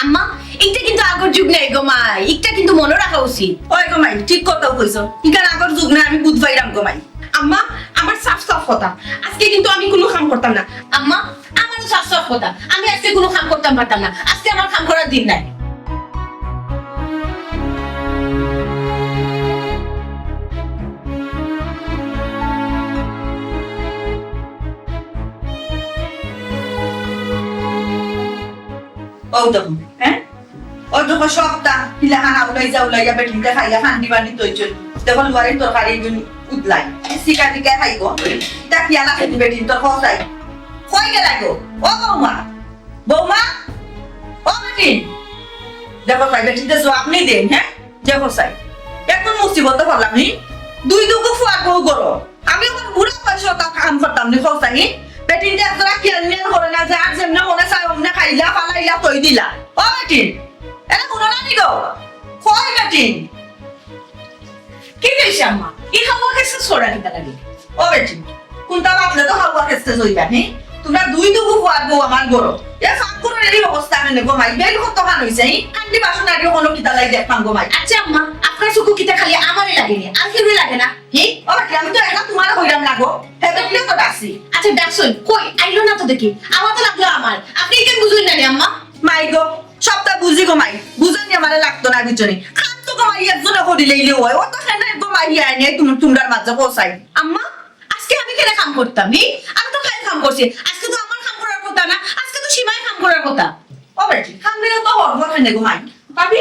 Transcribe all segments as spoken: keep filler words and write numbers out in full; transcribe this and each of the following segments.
আম্মা, ইটা কিন্তু আগর যুগ নায় গো মাই, ইটা কিন্তু মনো রাখা উচিত। ওই গো মাই, ঠিক কথাউ কইছো। ইখান আগর যুগ নায়, আমি বুঝ পাইরাম গো মাই। আম্মা, আমার সাফ সাফ কথা, আজকে কিন্তু আমি কুনু কাম করতাম না। আম্মা, আমারও সাফ সাফ কথা, আমি আজকে কুনু কাম করতাম পারতাম না। আজকে আমার কাম করার দিন নায়। অউ দেখো, হ্যাঁ? অউ দেখো, সবতা কিলাখান আউলাইয়া আউলাইয়া বেটিন্তে খাইয়া কান্দি বান্দি তৈছইন। দেখো, লুয়ারির তরকারি গুন উদলাই। শিকা দিকে খাইবো। ইতা খিয়াল আছে নি বেটিন্তর? কও চাই। কই গেলায় গো? ও বৌমা। বৌমা। ও বেটিন। দেখো চাই, বেটিন্তে জবাব নি দেইন, হ্যাঁ? দেখো চাই। এখন মুসিবতো পড়লাম নি। দুই দুগু ফুয়ার বউ ঘরো। আমি অখন বুড়া বয়সে অতা কাম করতাম নি, কও চাই। বেটিন্তে একজরা খিয়াল মিয়াল করে না, যার যেমনে মনে চায় অমনে খাইলা, ফালাইলা, থই দিলা। ও বেটিন, এরে হুনো না নি গো? কই বেটিন? কিতা অইছে আম্মা? ই হাওয়া খেসখেস করা কিতার লাগি? ও বেটিন, কুন্তা বাদলে তো হাওয়া খেসখেস অইবা, হি? তুমরা দুই দুগু ফুয়ার বউ আমার ঘরো। এ ফাঁক করে এই অবস্থা কেনে গো মাই? বেইল কতখান অইছে, হি? কান্দি বাসন আগে অনো কিতার লাগি দেখতাম গো মাই। আচ্ছা আম্মা, আপনার চউখো কিতা খালি আমারে লাগে নি? আর কেউরে লাগে না? হি? ও বেটি, আমি তো একলা তুমারে কইরাম না গো। হে বেটিনরে তো ডাকছি। আচ্ছা, ডাকছইন। কই, আইলো না তো দেখি। আমার তো লাগলো আমার। আপনে ইখান বুঝইন না নি আম্মা? মাই গো, সবতা বুঝি গো মাই। বুঝানি আমারে লাগতো না, বুঝছো নি? কাম তো গো মাই একজনে করিলাইলে অয়। অতা কেনে গো মাই আইনে তুম-, তুমরার মাঝে কও চাই। আম্মা, আজকে আমি কেনে কাম করতাম, হি? আমি তো কাইল কাম করছি। আজকে তো আমার কাম করার কথা না, আজকে তো সীমায় কাম করার কথা। ও বেটি, কাম দিলে তো হরবো কেনে গো মাই? ভাবি,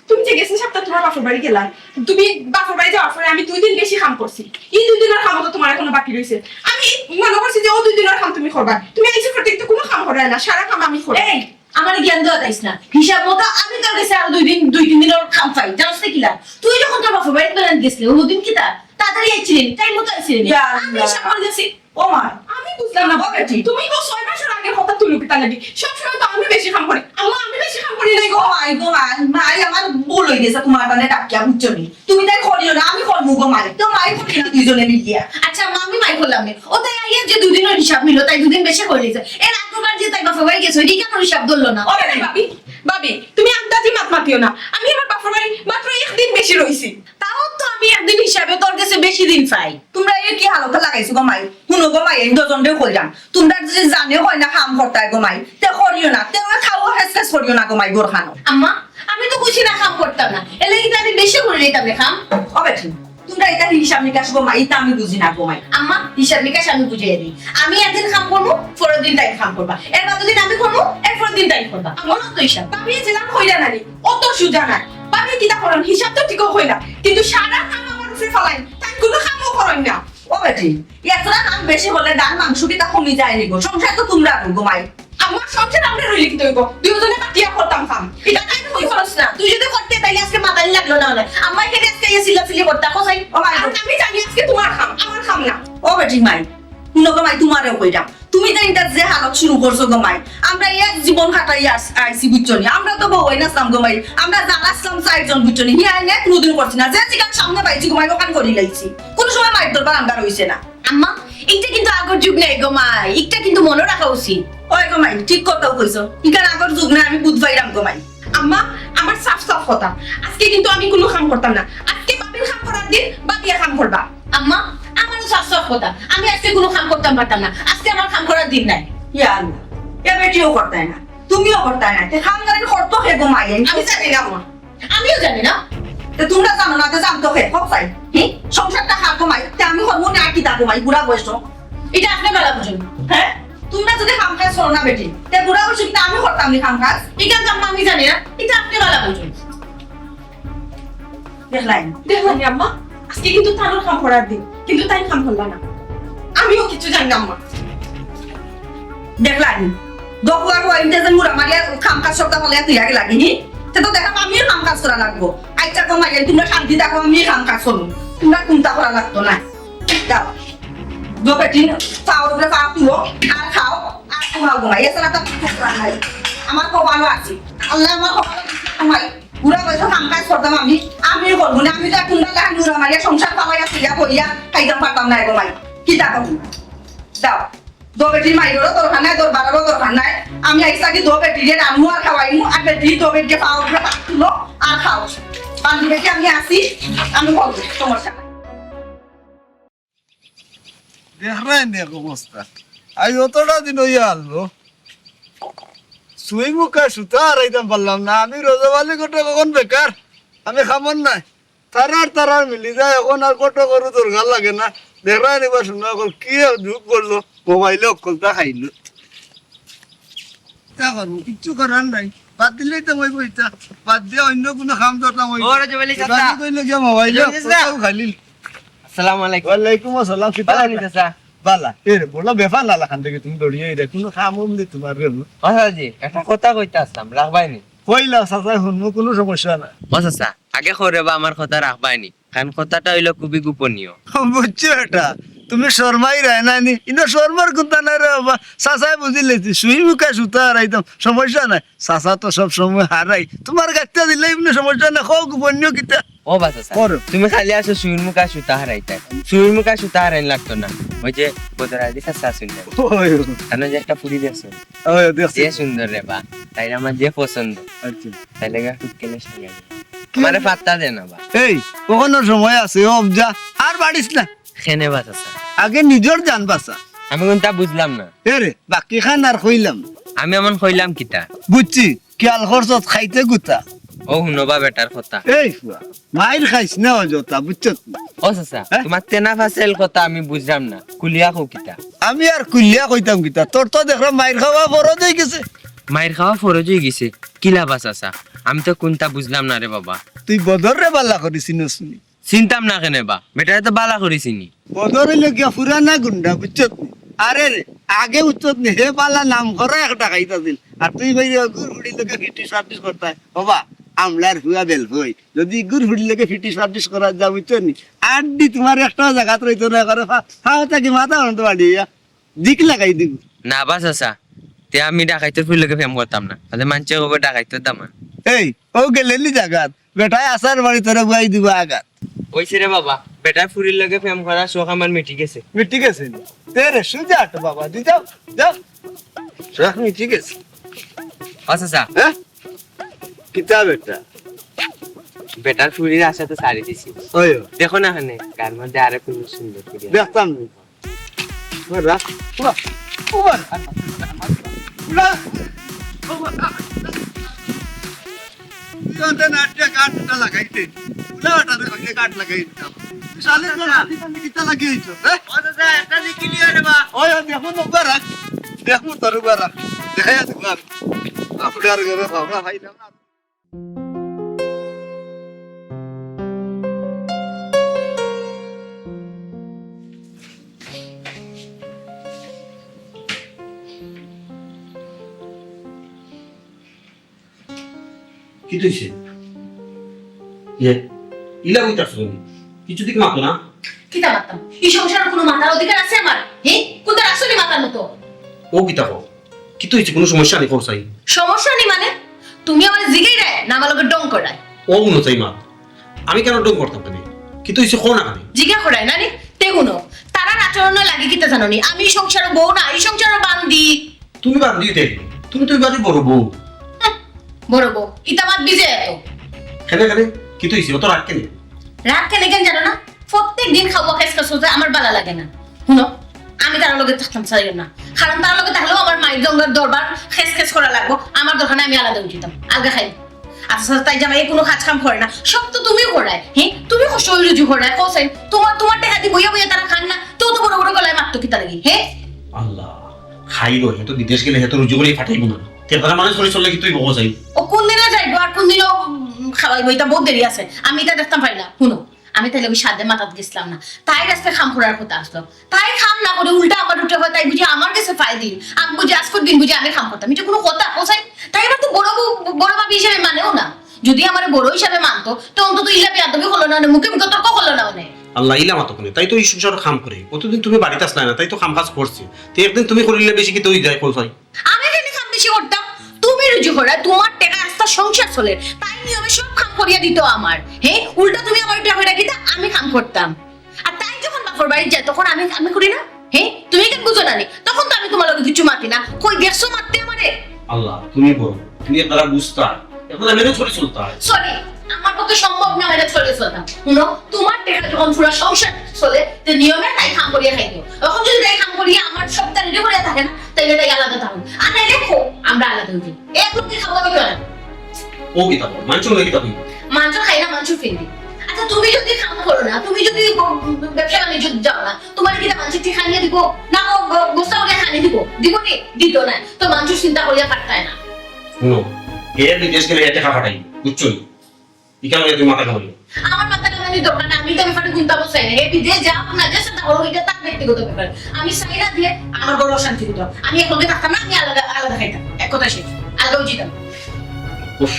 তুমি যে গেছে সপ্তাহ তুমার বাপর বাড়ি গেলা, তুমি বাপর বাড়ি যাওয়ার পরে আমি দুই দিন বেশি কাম করছি। ই দুই দিনর কাম তো তুমার এখনো বাকি রইছে। আমি মনো করছি যে অউ দুই দিনর কাম তুমি করবা, তুমি আইছো করতে কিন্তু কুনু কাম করায় না, সারা কাম আমি করি। এই, আমারে জ্ঞান দেওয়া যাইস না। হিসাব মতো আমি তোর গেছে আরো দুই দিন, দুই তিন দিনর কাম পাই। জানোস না কিলা? তুই যখন তোর বাপর বাড়িত বেড়াইত গেছলে, অউ দিন কিতা তাড়াতাড়ি আইছিলি নি, টাইম মতো আইছিলি নি। ইয়া আমি আল্লাহ। হিসাব করি গেছি। ও মা, আমি বুঝলাম না, ও বেটি। তুমি তো ছয় মাসর আগের কথা তুলো কিতার লাগি? সবসময় তো আমি বেশি কাম করি। আম্মা, আমি বেশি কাম করি নাই গো। ও মাই গো মাই, মাই আমার ভুল অই গেছে, তুমার কানে ডাকিয়া, বুঝছো নি? তুমি তাই করিও না, আমি করমু গো মাই। তো মাই করি না দুইজনে মিলিয়া। আচ্ছা, মা, আমি মাই করলাম নে। ও তাই আইয়া যে দুদিনর হিসাব নিলো, তাই দুদিন বেশি করিলিছে। এর আগেরবার যে তাই বাপর বাড়ি গেছে, ওই দিনকার হিসাব ধরলো না। ও বেটি, ভাবি, ভাবি, তুমি আন্দাজি মাত মাতিও না। আমি আমার বাপর বাড়ি মাত্র একদিন বেশি রইছি। তাও তো আমি একদিন হিসাবে তোর গেছে বেশি দিন পাই। তুমরা এ কি হালতো লাগাইছো গো মাই? হুনো গো মাই, আমি দুইজনরেউ কইরাম। তুমরা যদি জানে অয় না কাম করতায় গো মাই, তে করিও না। তে অউ খাওয়া খেসখেস করিও না গো মাই, ঘরখানো। আম্মা, আমি তো কইছি না কাম করতাম না। এর লাগি তো আমি বেশি করি লইতাম নে কাম। ও বেটি, তুমরা ইতা হিসাব নিকাশ গো মাই, ইতা আমি বুঝি না গো মাই। আম্মা, হিসাব নিকাশ আমি বুঝাইয়া দেই। আমি একদিন কাম করমু, পরের দিন তাইন কাম করবা। এর বাদর দিন আমি করমু, এর পরের দিন তাইন করবা। আমার তো হিসাব। ভাবি, যেলা কইলা না নি, অত সুজা নায়। ভাবি কিতা করইন, হিসাব তো ঠিকউ কইলা, কিন্তু সারা কাম আমার উপরে ফালাইন, তাইন কুনু কামও করইন না। ও বেটি, এতটা কাম বেশি করলে ধান মাংস কিতা কমি যায় নি গো? সংসার তো তুমরার গো মাই। আমার সংসার আমরা রইলে কিতা অইবো? দুইজনে বাটিয়া করতাম কাম। ইটা তাইন কই করস না? তুই যদি করতে তাইলে আজকে মাতানি লাগলো না অনে। আম্মা ইখানে আজকে ইয়ে চিল্লাচিল্লি করতা, কোথায়? ও মাই। আর আমি জানি আজকে তুমার কাম, আমার কাম না। ও বেটি মাই, হুনো গো মাই, তুমারেও কইরাম। তুমি তাইন ইতা যে হালত শুরু করছো গো মাই, আমরা এক জীবন কাটাইয়া আস-, আইছি, বুঝছো নি? আমরা তো বউ অইন আছলাম গো মাই, আমরা যারা আছলাম চাইরজন, বুঝছো নি? হিয়াইনে কুনুদিন করছি না, যে যেখান সামনে পাইছি গো মাই, অখান করি লাইছি। কুনু সময় মাইর দরবার আমরার অইছে না। আম্মা, ইটা কিন্তু আগর যুগ নায় গো মাই, ইটা কিন্তু মনো রাখা উচিত। ওই গো মাই, ঠিক কথাউ কইছো, ইখান আগর যুগ নায়, আমি বুঝ পাইরাম গো মাই। আম্মা, আমার সাফ সাফ কথা, আজকে কিন্তু আমি কুনু কাম করতাম না। আজকে ভাবির কাম করার দিন, ভাবিয়ে কাম করবা। আম্মা, আমারও সাফ সাফ কথা, আমি আজকে কুনু কাম করতাম পারতাম না। আজকে আমার কাম করার দিন নায়। ইয়া আল্লাহ, এ বেটিও করতায় না, তুমিও করতায় না, তে কাম করার করতো কে গো মাই? আমি জানি না আম্মা, আমিও জানি না। তে তুমরা জানো না, তে জানতো কে? কও চাই। হি? সংসারটা কার গো মাই? তে আমি করমু না আর কিতা গো মাই, বুড়া বয়স। ইটা আপনে ভালা বুঝইন। হ্যাঁ? তুমরা যদি কাম কাজ করো না বেটি, তে বুড়া বয়সে কিতা আমি করতাম নি কাম কাজ? ইটা তো আম্মা আমি জানি না, ইটা আপনে ভালা বুঝইন। দেখলায় নি? দেখলায় নি আম্মা? আজকে কিন্তু তানর কাম করার দিন, কিন্তু তাইন কাম করলা না। আমিও কিচ্ছু জানি না আম্মা। দেখলায় নি? দখলা হওয়া ইন্তে যে মুড়া মারিয়া কাম কাজ সবতা ফালাইয়া তুই আগে লাগি নি? তে তো দেখলাম আমিও কাম কাজ করা লাগবো। আচ্ছা গো মাই, তুমরা শান্তি থাকো, আমি কাম কাজ করমু। তুমরার কুন্তা করা লাগতো না। যাও। গো বেটি, পাওর উপরে পাও তুলো, আর খাও, আর ঘুমাও গো মাই। এছাড়া তো আর কিচ্ছু করার নাই। আমার কপালো আছে। আল্লায় আমার কপালো দিছে গো মাই। বুড়া বয়সে কাম কাজ করতাম আমি, আমিও করমু না। আমি তো এখন বেলা নুরা মারিয়া সংসার ফালাইয়া তুইয়া করিয়া খাইতাম পারতাম না গো মাই। কিতা করমু? যাও। দো বেটির মাইররও দরকার নাই, দরবাররও দরকার নাই। আমি আইজ থাকি দো বেটিরে রানমু আর খাওয়াইমু, আর বেটির তবে যে পাও উঠে পাক তুলো আর খাও। বান্ধবী যে আমি আছি, আমি বলবো, সমস্যা নাই। দেখরায় নি এক অবস্থা। আজ অতটা দিন অইয়া আনলো। সুই মুখা সুতা হারাইতাম পারলাম না। আমি রজব আলী ঘটক অখন বেকার। আমি খামর নাই। তারার তারার মিলি যায়, অখন আর কত করু দরকার লাগে না। দেখরায় নি বা শুনো, অখন কি যুগ করলো, মোবাইলে অকলতা খাইলো। কিতা করমু, কিচ্ছু করার নাই, বাদ দিলেই তো অইবো ইতা। বাদ দিয়া অইন্য কুনু কাম ধরতাম অইবো। ও রজব আলী চাচা। বাদ দিলে গিয়া মোবাইলে রজব আলী চাচা। অকলতাও খাইলিল। আসসালামু আলাইকুম। ওয়ালাইকুম আসসালাম, কিতা ভালা নি চাচা? ভালা। এরে, বড় বেফার না লাখান দেখি তুমি দৌড়িয়া আইরায়, কুনু কাম অমনি তুমার রে। ও চাচাজি, একটা কথা কইতা আছলাম, রাখবায় নি? কইলাও চাচা, হুনমু, কুনু সমস্যা না। ও চাচা, আগে কও রে বা আমার কথা রাখবায় নি? কারণ কথাটা অইলো খুবই গোপনীয়। বুঝছো এটা? তুমি শরমাইরায় না নি? ইনো শরমর কুন্তা নাই রে বাবা। চাচায় বুঝিলাইছে, সুই মুখা সুতা হারাইতাম, সমস্যা নাই। চাচা তো সব সময় হারাই। তুমার গাইত্তা দিলে ইমনে সমস্যা না, কও গোপনীয় কিতা? ও বা চাচা, করো। তুমি খালি আছো সুইর মুখা সুতা হারাইতায়। সুইর মুখা সুতা হারাইন লাগতো না। ওই যে বদরালি চাচা আছইন না? ওই। তান যে একটা ফুরি দেখছো? ওই, দেখছি। যে সুন্দর রে বা। তাইর আমার যে পছন্দ। আচ্ছা। তাইলে গা খুব কেনে সামনে। আমারে পাত্তা দে না বা। এই, অখনো সময় আছে, অবজা। আর বাড়িস না। কেনে বা চাচা? আগে নিজর জান বাঁচা। আমি কুন্তা বুঝলাম না। এরে, বাকি খান আর কইলাম। আমি এমন কইলাম কিতা? বুঝছি, খেয়াল করছত খাইতে গুতা। ও হুনো বা বেটার কথা। এই ফুয়া, মাইর খাইস না অযথা, বুঝছত নি? ও চাচা, হ্যাঁ? তুমার তেনা ফাসেল কথা আমি বুঝলাম না। খুলিয়া কও কিতা? আমি আর খুলিয়া কইতাম কিতা? তোর তো দেখরাম মাইর খাওয়া ফরজ অইগেছে। মাইর খাওয়া ফরজ অইগেছে? কিলা বা চাচা? আমি তো কুন্তা বুঝলাম না রে বাবা। তুই বদররে ভালা করি চিনস নি? চিনতাম না কেনে বা? বেটারে তো ভালা করি চিনি। বদর অইলো গিয়া পুরানা গুন্ডা, বুঝছত নি? আরে রে, আগে বুঝছত নি, হে ভালা নাম করা এক ডাকাইত আছিল। আর তুই ভাই গুর ফুড়ির লগে ফিটিস ফাটিস করতায়। বাবা, আমলার ফুয়া বেলফই। যদি গুর ফুড়ির লগে ফিটিস ফাটিস করা যা, বুঝছত নি? আড্ডি তুমার একটা জাগাত রইতো না, করে ফা-, ফাও থাকি মাথা অন্ত বাড়িয়া। দিক লাগাই দিব। না বা চাচা, তে আমি ডাকাইতর ফুড়ির লগে প্রেম করতাম না। তাইলে মানষে কইবো ডাকাইতর দামান। এই, অউ গেলে নি জাগাত, বেটায় আছাড় মারি তোরে বওয়াই দিবো আগাত। অইছে রে বাবা, বেটার ফুড়ির লগে প্রেম করার শখ আমার মিটি গেছে। মিটি গেছে নি? তে রে, সুজা আটো বাবা, দি যাও, যাও। শখ মিটি গেছে। ও চাচা। হ্যাঁ? কিতা বেটা? বেটার ফুড়ির আশা তো ছাড়ি দিছি। ওই। দেখো না কেনে, গার মধ্যে আরো কুনু সুন্দর ফুড়ি আছে। দেখতাম নি। ওরা, ওরা, ওরা, ওরা, ওরা। তুই অন্তে নাটকে কাঠটা লাগাইতে। উলা ওটাতে ভাগে কাঠ লাগাই দিতাম। শালি তো নাটকে আমি কিতা লাগিয়েছো, হ্যাঁ? ও দাদা, একটা দেখি লিও রে বা। ওই, ওই, দেখো তো, উবা রাখ। দেখো তোর উবা রাখ। দেখাই আছে, উবা রাখ। আপনার ঘরে ভাবনা ভাই না। কিতা অইছে? ইয়ে, ইলা কইতাছো তুমি? কিচ্ছু দিক মাতো না? কিতা মাততাম? ই সংসারর কুনু মাতার অধিকার আছে আমার? হে? কুনতা রাখছো নি মাতার মতো? ও কিতা কও? কিতা অইছে? কুনু সমস্যা নি কও চাই? সমস্যা নি মানে? তুমি আমারে জিগাইরায় না আমার লগে ঢং করায়? ও হুনো চাই মা, আমি কেনে ঢং করতাম কেনে? কিতা অইছে কও না কেনে? জিগা করায় না নি? তে হুনো, তারার আচরণর লাগি কিতা জানো নি? আমি ই সংসারর বউ না, ই সংসারর বান্দি। তুমি বান্দি অইতে? তুমি তো ই বাড়ির বড় বউ। হুঁ, বড় বউ, ইতা মাত বিজে এত। কেনে, কেনে? কিতা অইছে? অত রাগ কেনে? রাগ কেনে কেন জানো না? প্রত্যেক দিন খাওয়া খেস খেস করতে আমার ভালা লাগে না। হুনো, আমি তারার লগে থাকতাম চাইও না, কারণ তারার লগে থাকলেও আমার মাইর গঙ্গার দরবার খেস খেস করা লাগবো। আমার দরকার নাই, আমি আলাদা অইযিতাম, আলগা খাই। আচ্ছা, তাই জামাই কুনু কাজ কাম করে না, সব তো তুমিউ করায়, হে? তুমি কষ্ট অইলে রুজি করায়, কও চাই, তুমার, তুমার টেকা দি বইয়া বইয়া তারা খান না, তেউ তো বড় বড় গলায় মাততো কিতা লাগি, হে? আল্লাহ, খাই রো, হে তো বিদেশ গেলে হে তো রুজি করি ফাটাইবো না। তে তারা মানুষ করি চললে কিতা অইবো চাই? ও কুনদিনে যাইবো আর কুনদিনও, উম, খাওয়াইবো, ইতা বউত দেরি আছে, আমি ইতা দেখতাম পারি না। হুনো, আমি তাইলে অউ সাধ্যে মাতাত গেছলাম না। তাইর আজকে কাম করার কথা আছলো। তাই কাম না করি উল্টা আমার উঠে হয়, তাই বুঝি আমার গেছে ফাইল দিল। আমি বুঝি আজকের দিন বুঝি আমি কাম করতাম। ইটা কুনু কথা? কও চাই, তাই আবার তো বড় বউ, বড় ভাবি হিসাবে মানেও না। যদি আমারে বড় হিসাবে মানতো, তে অন্তত ইলা বেয়াদবি করলো না অনে, মুখে মুখে তর্ক করলো না অনে। আল্লাহ, ইলা মাতো কেনে? তাই তো ই সংসারো কাম করে। অতদিন তুমি বাড়িত আছলায় না, তাই তো কাম কাজ করছে। তে একদিন তুমি করিলে বেশি কিতা অই যায়, কও চাই? আমি কেনে কাম বেশি করতাম? তুমি রুজি করায়, তুমার টেকায় আস্তা সংসার চলের। তাই নিয়মে সব কাম করিয়া দিতো আমার। হে, উল্টা তুমি আমারে উঠা কইরা কিতা আমি কাম করতাম। আর তাই যখন বাপর বাড়িত যায়, তখন আমি, আমি করি না? হে, তুমি কেন বুঝো না নি? তখন তো আমি তুমার লগে কিচ্ছু মাতি না। কই দেখছো মাততে আমারে? আল্লাহ, তুমি বড়, তুমি একবারা বুঝতা। এখন ম্যানেজ করে চলতে হয়। সরি, আমার পক্ষে সম্ভব না ম্যানেজ করে চলতাম। হুনো, তোমার টেকা যখন পুরা সংসার চলে, তে নিয়মে তাই কাম করিয়া খাইতো। এখন যদি তাই কাম করিয়া আমার সবটা রেডি করিয়া থাকে না, তাইলে তাই আলাদা থাকুক। আর নাইলে খো, আমরা আলাদা হই যাই। এক লোকে খাওয়া হইতো না। ও কিতা বল, মাংস লগে কিতা হইব? মাংস খাই না, মাংস ফেলি। আচ্ছা, তুমি যদি কাম করো না, তুমি যদি ব-, ব্যবসা বাণিজ্য যাও না, তোমার কিতা মাংস ঠিক খানিয়ে দিব? না, ও ব-, বস্তা করে খানি দিব? দিব নি? দিত না। তো মাংস চিন্তা করিয়া পারতায় না। হুনো, এ বিদেশ গেলে এ টেকা পাঠাইব, বুঝছো নি? ইখান লইয়া তুমি মাথা ঘামাইও। আমার মাথা ঘামানির দরকার নাই, আমি তো ব্যাপারে গুনতাম চাই না। হে বিদেশ যাক না, যে সেটা হলো, এটা তার ব্যক্তিগত ব্যাপার। আমি চাই না যে আমার ঘরে অশান্তি হইতো। আমি এক লগে থাকতাম না, আমি আলাদা, আলাদা খাইতাম। এক কথা শেষ। আলাদা উচিত। উফ,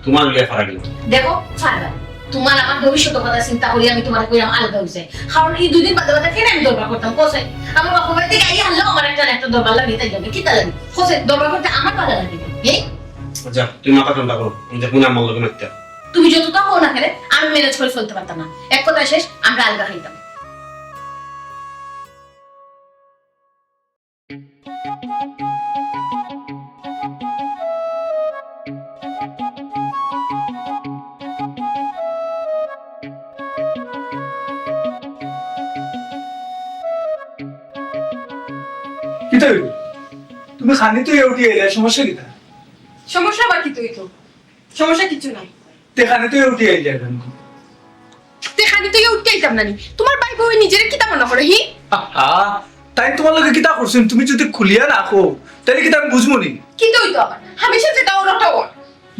তোমার লইয়া ফারাক। দেখো, ফারাক, তোমার আমার ভবিষ্যৎ কথা চিন্তা করি আমি তোমার কইলাম আলাদা হইছে। কারণ এই দুই দিন বাদে বাদে কেন আমি দরবার করতাম? কোথায়? আমার বাপের বাড়ি থেকে আইয়া হারলেও আমার একটা না একটা দরবার লাগে, তাই জন্য। কিতা লাগে? কোথায়? দরবার করতে আমার ভালো লাগে না। এই? আচ্ছা, তুমি মাথা ঠান্ডা করো। আমি দেখো না আমার লগে মারতে। তুমি যতটা কও না কেন, আমি ম্যানেজ করে চলতে পারতাম না। এক কথা শেষ, আমরা আলগা খাইতাম। কিতা হইল? তুমি খানি তো উঠি আইলে, সমস্যা কিতা? সমস্যা আবার কিতা হইতো? সমস্যা কিচ্ছু নাই। তে খানি তো উঠি আইলে এখন। তে খানি তো উঠতে আইতাম না নি। তোমার ভাই বউ নিজেরে কিতা মনে করে, হি? আহা, তাই তোমার লগে কিতা করছেন? তুমি যদি খুলিয়া না কও, তাহলে কিতা আমি বুঝবো নি? কিতা হইতো আবার? হামেশা যেটা ওর ওটা ওর।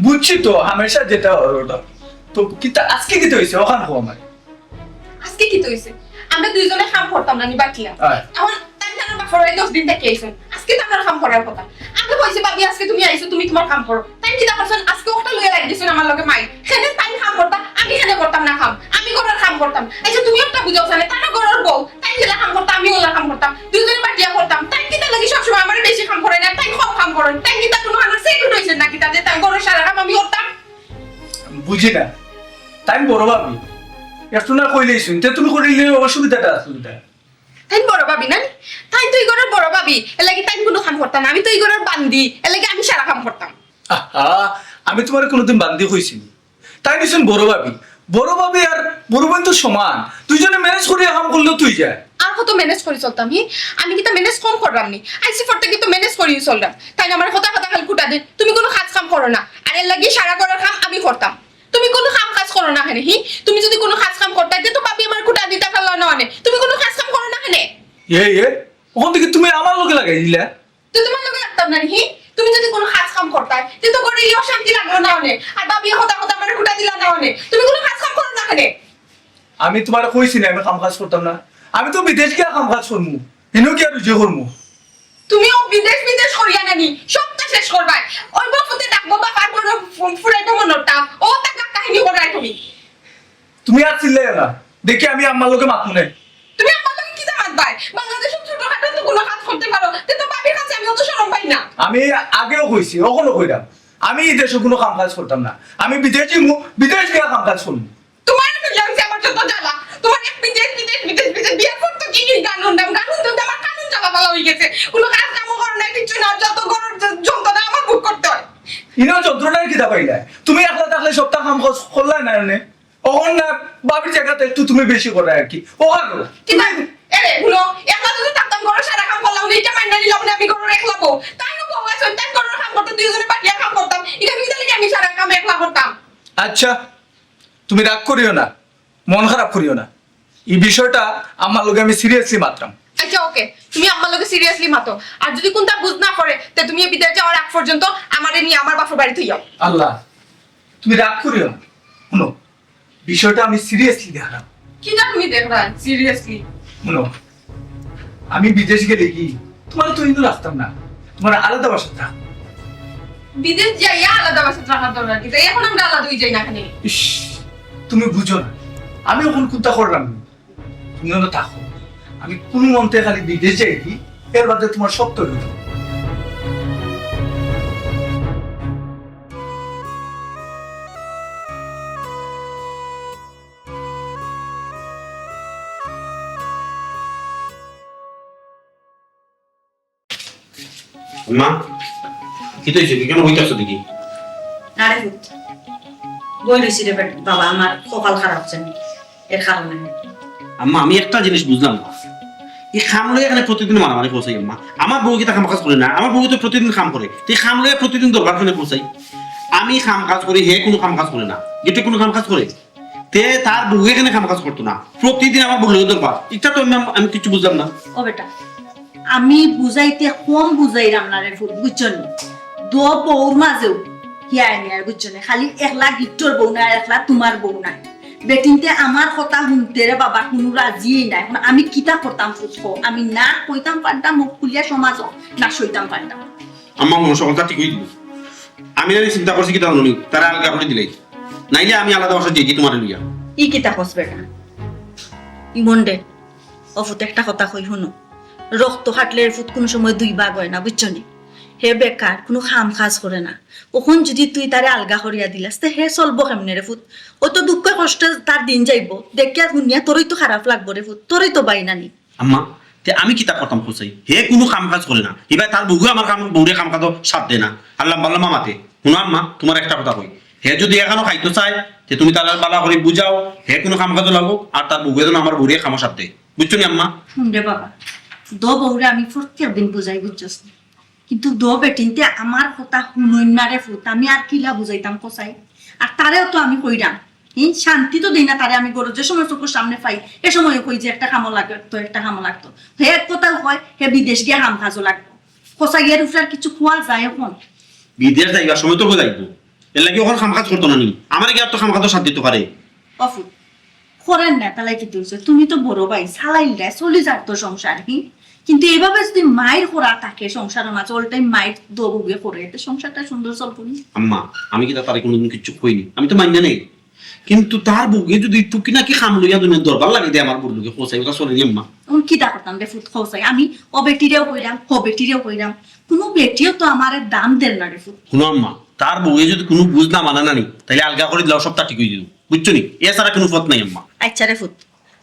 বুঝছি তো, হামেশা যেটা ওর ওটা। তো কিতা, আজকে কিতা হইছে? ওখান কও আমার। আজকে কিতা হইছে? আমরা দুইজনে কাম করতাম না নি বাকিয়া। আয়। এখন তাই তার বাপর বাড়ি দশ দিন থাকি আইছেন। আজকে তো আমার কাম করার কথা। আমি কইছি, "ভাবি, আজকে তুমি আইছো, তুমি তোমার কাম করো।" তাই কিতা করছেন? আজকে ওটা লইয়া লাগি দিছেন আমার লগে মাই। কেনে তাই কাম করতা, আমি কেনে করতাম না কাম? আমি ঘরের কাম করতাম। আচ্ছা, তুমি একটা বুঝাও জানে, তারা ঘরের বউ, তাই যেলা কাম করতা, আমি ওলা কাম করতাম। দুইজনে বাটিয়া করতাম। তাই কিতা লাগি সবসময় আমার বেশি কাম করে না, তাই কম কাম করে? তাই কিতা কোনো আমার সেট হইছে নাকি? তাতে তাই ঘরের সারা কাম আমি করতাম। বুঝি না। তাই বড় ভাবি। একটু না কইলেই শুনতে, তুমি করিলে অসুবিধাটা আছে কোথায়? তাই বড় ভাবি না নি? তাই তো এই ঘরের বড় ভাবি, এর লাগি তাই কোনো কাম করতাম না। আমি তো এই ঘরের বান্দি, এর লাগি আমি সারা কাম করতাম। আহা, আমি তোমারে কোনোদিন বান্দি কইছি নি। তাই নিছেন বড় ভাবি। বড় ভাবি আর বড় বোন তো সমান। দুইজনে ম্যানেজ করিয়া কাম করলেও তুই যায়। আর কত ম্যানেজ করি চলতাম, হি? আমি কিতা ম্যানেজ কম করলাম নি? আইসি ফর থেকে তো ম্যানেজ করি চললাম। তাই না আমার কথা কথা খালি খুটা দে। তুমি কোনো কাজ কাম করো না। আর এর লাগি সারা ঘরের কাম আমি করতাম। তুমি কোনো কাম কাজ করো না কেনে, হি? তুমি যদি কোনো কাজ কাম করতায়, তে তো ভাবি আমার খুটা দিতা পারলা না অনে। তুমি কোনো কাজ কাম করো না কেনে? এ, এ, ওখান থেকে তুমি আমার লগে লাগাই দিলা। তো তোমার লগে লাগতাম না, হি? তুমি যদি কোনো কাজ কাম করতায়, তে তো ঘরে এই অশান্তি লাগলো না অনে। আর ভাবি কথা কথা আমার খুটা দিলা না অনে। তুমি কোনো কাজ কাম করো না কেনে? আমি তোমারে কইছি না আমি কাম কাজ করতাম না। আমি তো বিদেশ গিয়া কাম কাজ করমু। হিনো গিয়া রুজি করমু। তুমিও বিদেশ বিদেশ করিয়া নানি সবটা শেষ করবায়। ওই বাপুতে ডাকবো বাবার বড় ফু-, ফুরাইবো মনটা। ও তা কাহিনী করায় তুমি। তুমি আর চিল্লাইও না। দেখি আমি আম্মার লগে মাতমু নে। তুমি আম্মার লগে কিতা মাতবায়? বাংলাদেশে ছোটখাটো তো কোনো কাজ করতে পারো। তে তো ভাবির কাছে আমি অত শরম পাই না। আমি আগেও কইছি, অখনো কইরাম। আমি এই দেশে কোনো কাম কাজ করতাম না। আমি বিদেশ যাইমু, বিদেশ গিয়া কাম কাজ করমু। তোমার তো জানছি আমার যত জ্বালা। তোমার এক বিদেশ, বিদেশ, বিদেশ, বিদেশ। বিয়ার পর তো কি কি গান শুনতাম, গান শুনতে শুনতে আমার কানুন জ্বালা ফালা হয়ে গেছে। কোনো কাজ কামও করো না, কিচ্ছু না, যত গরম য-, যন্ত্রণা আমার ভোগ করতে হয়। ইনো যন্ত্রণার কিতা পাইলা? তুমি একলা থাকলে সপ্তাহ কাম কর-, করলা না এনে? অখন না ভাবির জায়গাতে একটু তুমি বেশি করো আর কি। ও আর কি? এরে, হুনো, একলা যদি থাকতাম, ঘরর সারা কাম করলাম, উনি এটা মাইনা নিলাম না, আমি ঘরর একলা বউ। তাইনও বউ আছে, তাই ঘরর কাম করতাম, দুইজনে বাটিয়া কাম করতাম। এটা কি তাহলে কি আমি সারা কাম একলা করতাম? আচ্ছা, তুমি রাগ করিও না, মন খারাপ করিও না। এই বিষয়টা আমার লগে আমি সিরিয়াসলি মাতরাম। আচ্ছা, ওকে, তুমি আমার লগে সিরিয়াসলি মাতো। আর যদি কোনটা বুঝ না করে, তে তুমি এই বিদেশ যাওয়ার আগ পর্যন্ত আমারে নিয়া আমার বাপর বাড়িত যাও। আল্লাহ, তুমি রাগ করিও না। হুনো, বিষয়টা আমি সিরিয়াসলি দেখরাম। কিতা তুমি দেখরায় সিরিয়াসলি? হুনো, আমি বিদেশ গেলে কি তোমারে তো ইনো রাখতাম না, তোমারে আলাদা বাসাত রাখমু। বিদেশ যাইয়া আলাদা বাসাত রাখার দরকার কিতা? এখন আমরা আলাদা হয়ে যাই না কেনে? ইস, তুমি বুঝো না, আমি অখন কুন্তা কররাম। তুমি অনো থাকো, আমি কুনু মন্তে খালি বিদেশ যাই কি, এর বাদে তোমার সব তৈরি। মা, কিতা হইছে? তুই কেনে বইতে আছো দেখি? আরে পুত, বই রইছি রে বেটা, বাবা, আমার কপাল খারাপ জানি, এর কারণে। আম্মা, আমি একটা জিনিস বুঝলাম না, এই কাম লইয়া কেনে প্রতিদিন মারামারি করছাই আম্মা? আমার বউ কিতা কাম কাজ করে না? আমার বউ তো প্রতিদিন কাম করে, তে কাম লইয়া প্রতিদিন দরবার কেনে করছাই? আমি কাম কাজ করি, হে কুনু কাম কাজ করে না, গেটে কুনু কাম কাজ করে? তে তার বউয়ে কেনে কাম কাজ করতো না? প্রতিদিন আমার বউর লগে দরবার, ইটা তো আমি, আমি কিচ্ছু বুঝলাম না। ও বেটা, আমি বুঝাইতে কম বুঝাইরাম না রে ফুত, বুঝছো নি? দো বউর মাঝেও হিয়া আইনি আর, বুঝছো নি? খালি একলা গিট্টর বউ না, একলা তুমার বউ না। বেটিন্তে আমার কথা হুনতে রে বাবা কুনু রাজিই নাই। এখন আমি কিতা করতাম ফুত কও? আমি না কইতাম পারতাম মুখ খুলিয়া সমাজো, না সইতাম পারতাম। আম্মা, মন সকলতা ঠিক অই দিবো। আমি নানি চিন্তা করছি কিতা জানো নি, তারে আলগা করি দিলাই, নাইলে আমি আলাদা বাসাত যাইগি তুমারে লইয়া। ই কিতা কস বেটা? ইমন রে, ও ফুত একটা কথা কই হুনো, রক্ত কাটলে ফুত কুনু সময় দুই ভাগ অয় না, বুঝছো নি? হে বেকার, কুনু কাম কাজ করে না। অখন যুদি তুই তারে আলগা করিয়া দিলাস, তে হে চলবো কেমনে রে ফুত? অত দুঃখ কষ্টে তার দিন যাইবো, দেখিয়া হুনিয়া তোরই তো খারাপ লাগবো রে ফুত, তোরই তো বাই নানি। আম্মা, তে আমি কিতা করতাম কও চাই? হে কুনু কাম কাজ করে না। ইবায় তার বউয়ে আমার কাম, বউরে কাম কাজো সাথ দেয় না। আর লাম্বা লাম্বা মাতে। হুনো আম্মা, তুমারে একটা কথা কই। হে যুদি এখানো খাইতো চায়, তে তুমি তারে বালা করি বুঝাও, হে কুনু কাম কাজো লাগুক, আর তার বউয়ে যেন আমার বউরে কামো সাথ দেয়। বুঝছো নি আম্মা? হুন রে বাবা, দো বউরে আমি প্রত্যেক দিন বুঝাই, বুঝছস নি? কিন্তু দো বেটিন্তে আমার কথা হুনইন না রে ফুত, আমি আর কিলা বুঝাইতাম কও চাই? আর তারেও তো আমি কইরাম, হুম, শান্তি তো দেই না তারে আমি ঘরো, যে সময় চকুর সামনে পাই, হে সময় কই যে একটা কামো লাগতো, একটা কামো লাগতো। হে এক কথাও কয়, হে বিদেশ গিয়া কাম কাজো লাগবো। কও চাই, এর উপরে আর কিছু কওয়া যায় অখন? বিদেশ যাইবার সময় তো কই যাইবো, এর লাগি অখন কাম কাজ করতো না নি? আমারে গিয়া তো কাম কাজো সাথ দিতো পারে। ও ফুত, করের না, তাইলে কিতা অইছে? তুমি তো বড় ভাই, চালাইল দেয়, চলি যার তো সংসার, হি? কিন্তু এইভাবে যুদি মাইর করা থাকে সংসারর মাঝে, all time মাইর দো বউয়ে করে, তে সংসারটা সুন্দর চলবো নি? আম্মা, আমি কিতা তারে কুনুদিন কিচ্ছু কইনি, আমি তো মাইনা নেই। কিন্তু তার বউয়ে যুদি টুকি নাকি কাম লইয়া দুনিয়ার দরবার লাগাই দেয় আমার বউর লগে, কও চাই, ওটা চলে নি আম্মা? অখন কিতা করতাম রে ফুত, কও চাই? আমি ও বেটিরেও কইরাম, হ বেটিরেও কইরাম, কুনু বেটিও তো আমারে দাম দের না রে ফুত। হুনো আম্মা, তার বউয়ে যুদি কুনু বুঝ না মানে না নি, তাইলে আলগা করি দিলাও, সবতা ঠিক অই দিবো। বুঝছো নি? এছাড়া কুনু পথ নাই আম্মা। আচ্ছা রে ফুত,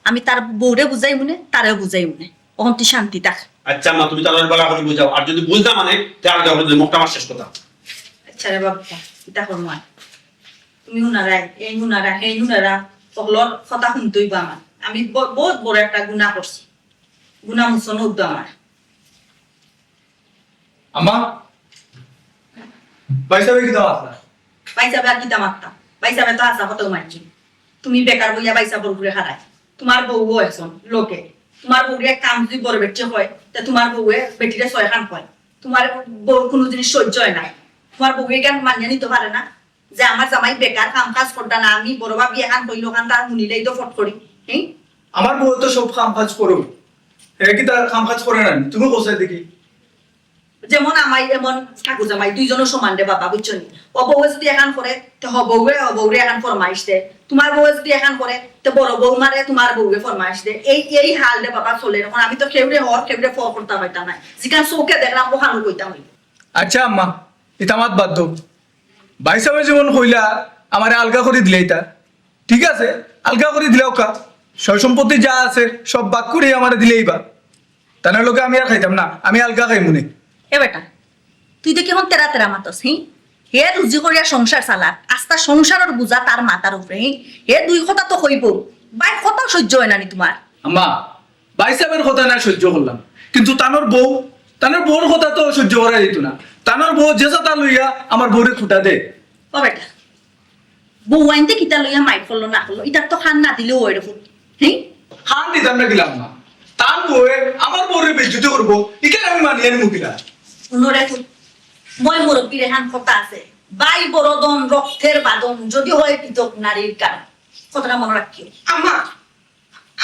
আমি তার বউরে বুঝাইমুনে, তারেও বুঝাইমুনে। অখন তুই শান্তি থাক। আচ্ছা আম্মা, তুমি তারে বালা করি বুঝাও, আর যুদি বুঝ না মানে, তে আলগা করি দিলাও, মুখটা আমার শেষ কথা। আচ্ছা রে বাবা, কিতা করমু আর? তুমি হুনারায়, এই হুনারা, হেই হুনারা, হকলর কথা হুনতে অইবো আমার। আমি ব-, বউত বড় একটা গুনা করছি, গুনা মুছন অইবো আমার। আম্মা, ভাইসাবে কিতা মাতলা? ভাইসাবে আর কিতা মাততা? ভাইসাবে তো হাছা কথাউ মাতছইন। তুমি বেকার বইয়া ভাইসাবর উপরে খাড়ায়। তুমার বউও একজন লগে। তুমার বউরে এক কাম যুদি বড় বেটিয়ে কয়, তে তুমার বউয়ে বেটিরে ছয়খান কয়। তুমার বউর কুনু জিনিস সইজ্য অয় না। তুমার বউয়ে ইখান মানিয়া নিতো পারে না। যে আমার জামাই বেকার, কাম কাজ করতা না, আমি বড় ভাবি এখান কইলো, কান তার হুনিলেই তো ফট করি। হ্যাঁ? আমার বউ তো সব কাম কাজ করো। হে কিতা কাম কাজ করে না? তুমি কও চাই দেখি। যেমন আমাই এমন কাকু জামাই, দুইজনও সমান রে বাবা, বুঝছো নি? ও বউয়ে যুদি এখান করে, তে হ বউয়ে, হ বউরে এখান ফরমাইশ দে। তুমার বউয়ে যুদি এখান করে, তে বড় বউ মারে, তুমার বউয়ে ফরমাইশ দে। এই, এই হাল রে বাবা চলের। অখন আমি তো কেউরে হর, কেউরে ফর করতা পাইতাম না। যেখান চউখে দেখরাম, অখানউ কইতাম অইবো। আচ্ছা আম্মা, ইতা মাত বাদ দেও। ভাইসাবে যেমন কইলা, আমারে আলগা করি দিলাইতা, ঠিক আছে, আলগা করি দিলাউক্কা, সয় সম্পত্তি যা আছে সব ভাগ করি আমারে দিলাইবা। তানর লগে আমি আর খাইতাম না, আমি আলগা খাইমুনে। এ বেটা, তুই দেখি অখন তেরা তেরা মাতস, হি? হে রুজি করিয়া সংসার চালার, আস্তা সংসারর বুঝা তার মাথার উপরে, হি? হে দুই কথা তো কইবো, বাইর কথাও সইজ্য অয় না নি তুমার? আম্মা, ভাইসাবর কথা না সইজ্য করলাম, কিন্তু তানর বউ, তানর বউর কথা তো সইজ্য করা যাইতো না। তানর বউ যে যাতা লইয়া আমার বউরে খুটা দে। ও বেটা, বউ আইনতে কিতা লইয়া মাইর করলো না করলো, ইতার তো কান না দিলেও অয় রে ফুত। হ্যাঁ? কান দিতাম না কিলা আম্মা? তান বউয়ে আমার বউরে বেইজ্জতি করবো, ইখান আমি মানিয়া নিমু কিলা? হুনো রে ফুত, ময় মুরব্বির এখান কথা আছে, ভাই বড় ধন, রক্তের বাঁধন, যদি হয় পৃথক নারীর কারণ। কথাটা মনো রাখিও। আম্মা,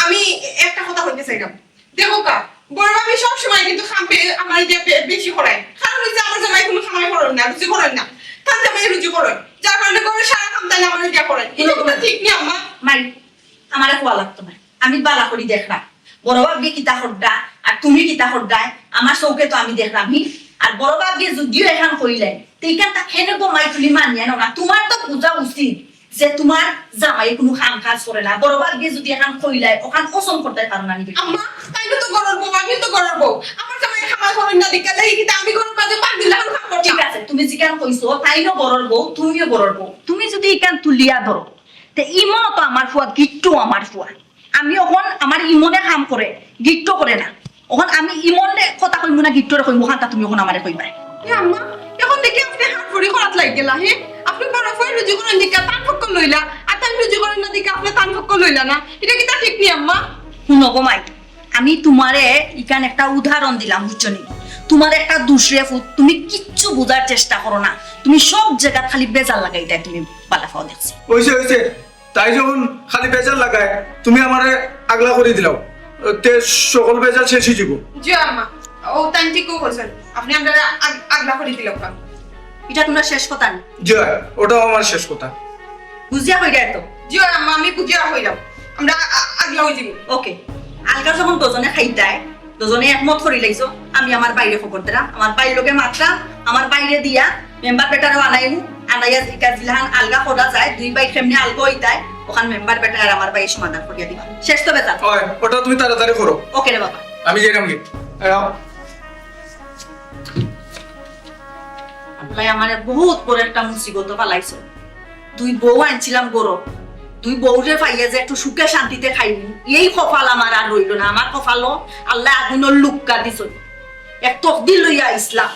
আমি একটা কথা কইতে চাইরাম। দেখউক্কা, বড় ভাবি সব সময় কিন্তু কাম বে-, আমারে দিয়া বে-, বেশি করায়। কারণ অইছে আমার জামাই কুনু কামাই করইন না, রুজি করইন না। তান জামাই রুজি করইন। যার কারণে ঘরর সারা কাম তাইন আমারে দিয়া করইন। ইটা কিন্তু ঠিক নি আম্মা? মাই, আমারে কওয়া লাগতো না। আমি বালা করি দেখরাম। বড় ভাবি কিতা কররা, আর তুমি কিতা কররায়, আমার চউখে তো আমি দেখরাম, হি? আর বড় ভাবি যুদিও এখান কইলাইন, তে ইখান তা কেনে গো মাই তুমি মানিয়া নেও না? তুমার তো বুঝা উচিত যে তুমার জামাই কুনু কাম কাজ করে না, বড় ভাইয়ে যদি এখান কইলায়, ওখান ওসম করতে পারো না নি? আম্মা, তাইন তো ঘরর বউ, আমি তো ঘরর বউ। আমার জামাই কামাই করইন না দেখিয়া, লাগি কিতা আমি ঘরর মাঝে বান্দির লাখান কাম করতাম? ঠিক আছে, তুমি যেখান কইছো, তাইনও ঘরর বউ, তুমিও ঘরর বউ। তুমি যদি ইখান তুলিয়া ধরো, তে ইমনও তো আমার ফুয়া, গিট্টু আমার ফুয়া। আমি অখন আমার ইমনে কাম করে, গিট্টু করে না। অখন আমি ইমনরে কথা কইমু না গিট্টুরে কইমু, অখানটা তুমি অখন আমারে কইবায়। এ আম্মা, অখন দেখি আপনে হাত ভরি করাত লাগি গেলা, হে? আপনে বড় ফুয়ার রুজি করইন দেখিয়া তান পক্ষ লইলা, আর তাইন রুজি করইন না দেখিয়া আপনে তান পক্ষ লইলা না। ইটা কিতা ঠিক নি আম্মা? হুনো গো মাই, আমি তুমারে ইখান একটা উদাহরণ দিলাম, বুঝছো নি? তুমার একটা দুষরে ফুত, তুমি কিচ্ছু বুঝার চেষ্টা করো না। তুমি সব জাগাত খালি বেজার লাগাইতায় তুমি বালা পাও দেখছি। অইছে, অইছে। তাই যখন খালি বেজার লাগায়, তুমি আমারে আগলা করি দিলাও, তে সকল বেজার শেষ অই যিবো। জি আম্মা, ও তাইন ঠিকউ কইছইন, আপনে আমরারে আগ-, আগলা করি দিলাউক্কা। ইটা তুমার শেষ কথা নি? জি অয়, ওটাও আমার শেষ কথা। বুঝিয়া কইরায় তো? জি অয় আম্মা, আমি বুঝিয়া কইরাম, আমরা আ-, আগলা অই যিমু। ওকে, আলগা যখন দুইজনে খাইতায়, দুইজনে একমত করি লাইছো, আমি আমার ভাইরে খবর দিরাম, আমার ভাইর লগে মাতরাম, আমার ভাইরে দিয়া মেম্বার বেটারেও আনাইমু, আনাইয়া ইখান যেলাখান আলগা করা যায়, দুই ভাই কেমনে আলগা অইতায়, অখান মেম্বার বেটায় আর আমার ভাইয়ে সমাধান করিয়া দিবা। শেষ তো বেটা? অয়, ওটা তুমি তাড়াতাড়ি করো। ওকে রে বাবা। আমি যাইরাম গি। আয়, আও। আল্লায় আমারে বহুত বড় একটা মুসিবতো ফালাইছে। দুই বউ আনছিলাম ঘরো, দুই বউরে পাইয়া যে একটু সুখে শান্তিতে খাইমু, এই কপাল আমার আর রইলো না। আমার কপালো আল্লায় আগুনর লুক্কা দিছইন। এক তকদির লইয়া আইছলাম।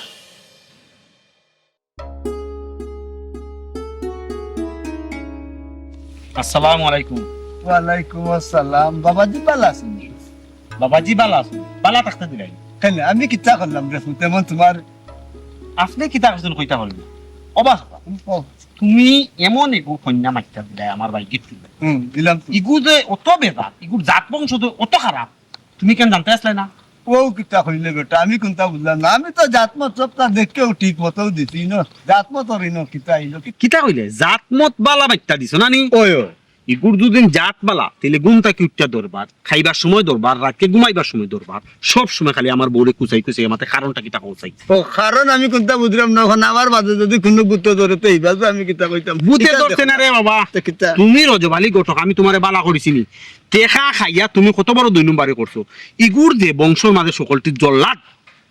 আসসালামু আলাইকুম। ওয়ালাইকুম আসসালাম। বাবাজি বালা আছইন নি? বাবাজি বালা আছইন? বালা থাকতা দিলাইন। কেনে, আমি কিতা করলাম রে ফুত, এমন তুমার? আপনে কিতা করছইন কইতা পারইন না? ও বা, ও। তুমি এমন এগু কইন্যা মাতিয়া দিলায় আমার ভাই গিট্টু। হুম, দিলাম তো। ইগু যে অত বেজাত, ইগুর জাত বংশ যে অত খারাপ, তুমি কেনে জানতে আছলায় না? ও কিতা কইলে বেটা, আমি কুনতা বুঝলাম না। আমি তো জাতমত সবতা দেখিয়াউ ঠিক মতউ দিছি না। জাতমত অর ইনো কিতা আইলো কি? কিতা কইলে? জাতমত বালা মাতিয়া দিছো না নি? ওই, ওই। ইগুর যুদি জাত বালা, তাইলে ঘুম থাকি উঠিয়া দরবার, খাইবার সময় দরবার, রাইতকে ঘুমাইবার সময় দরবার, সব সময় খালি আমার বউরে কুচাই কুচাই মাতে, কারণটা কিতা কও চাই? ও, কারণ আমি কুনতা বুঝলাম না। অখন আমার বাদে যুদি কুনু গুতো ধরে, তে ইবাজে আমি কিতা কইতাম? গুতে ধরতে না রে বাবা। তে কিতা? তুমি রজব আলী ঘটক, আমি তুমারে বালা করি চিনি। টেকা খাইয়া তুমি কত বড় দুই নম্বরি করছো। ইগুর যে বংশর মাঝে সকলটি জল্লাদ,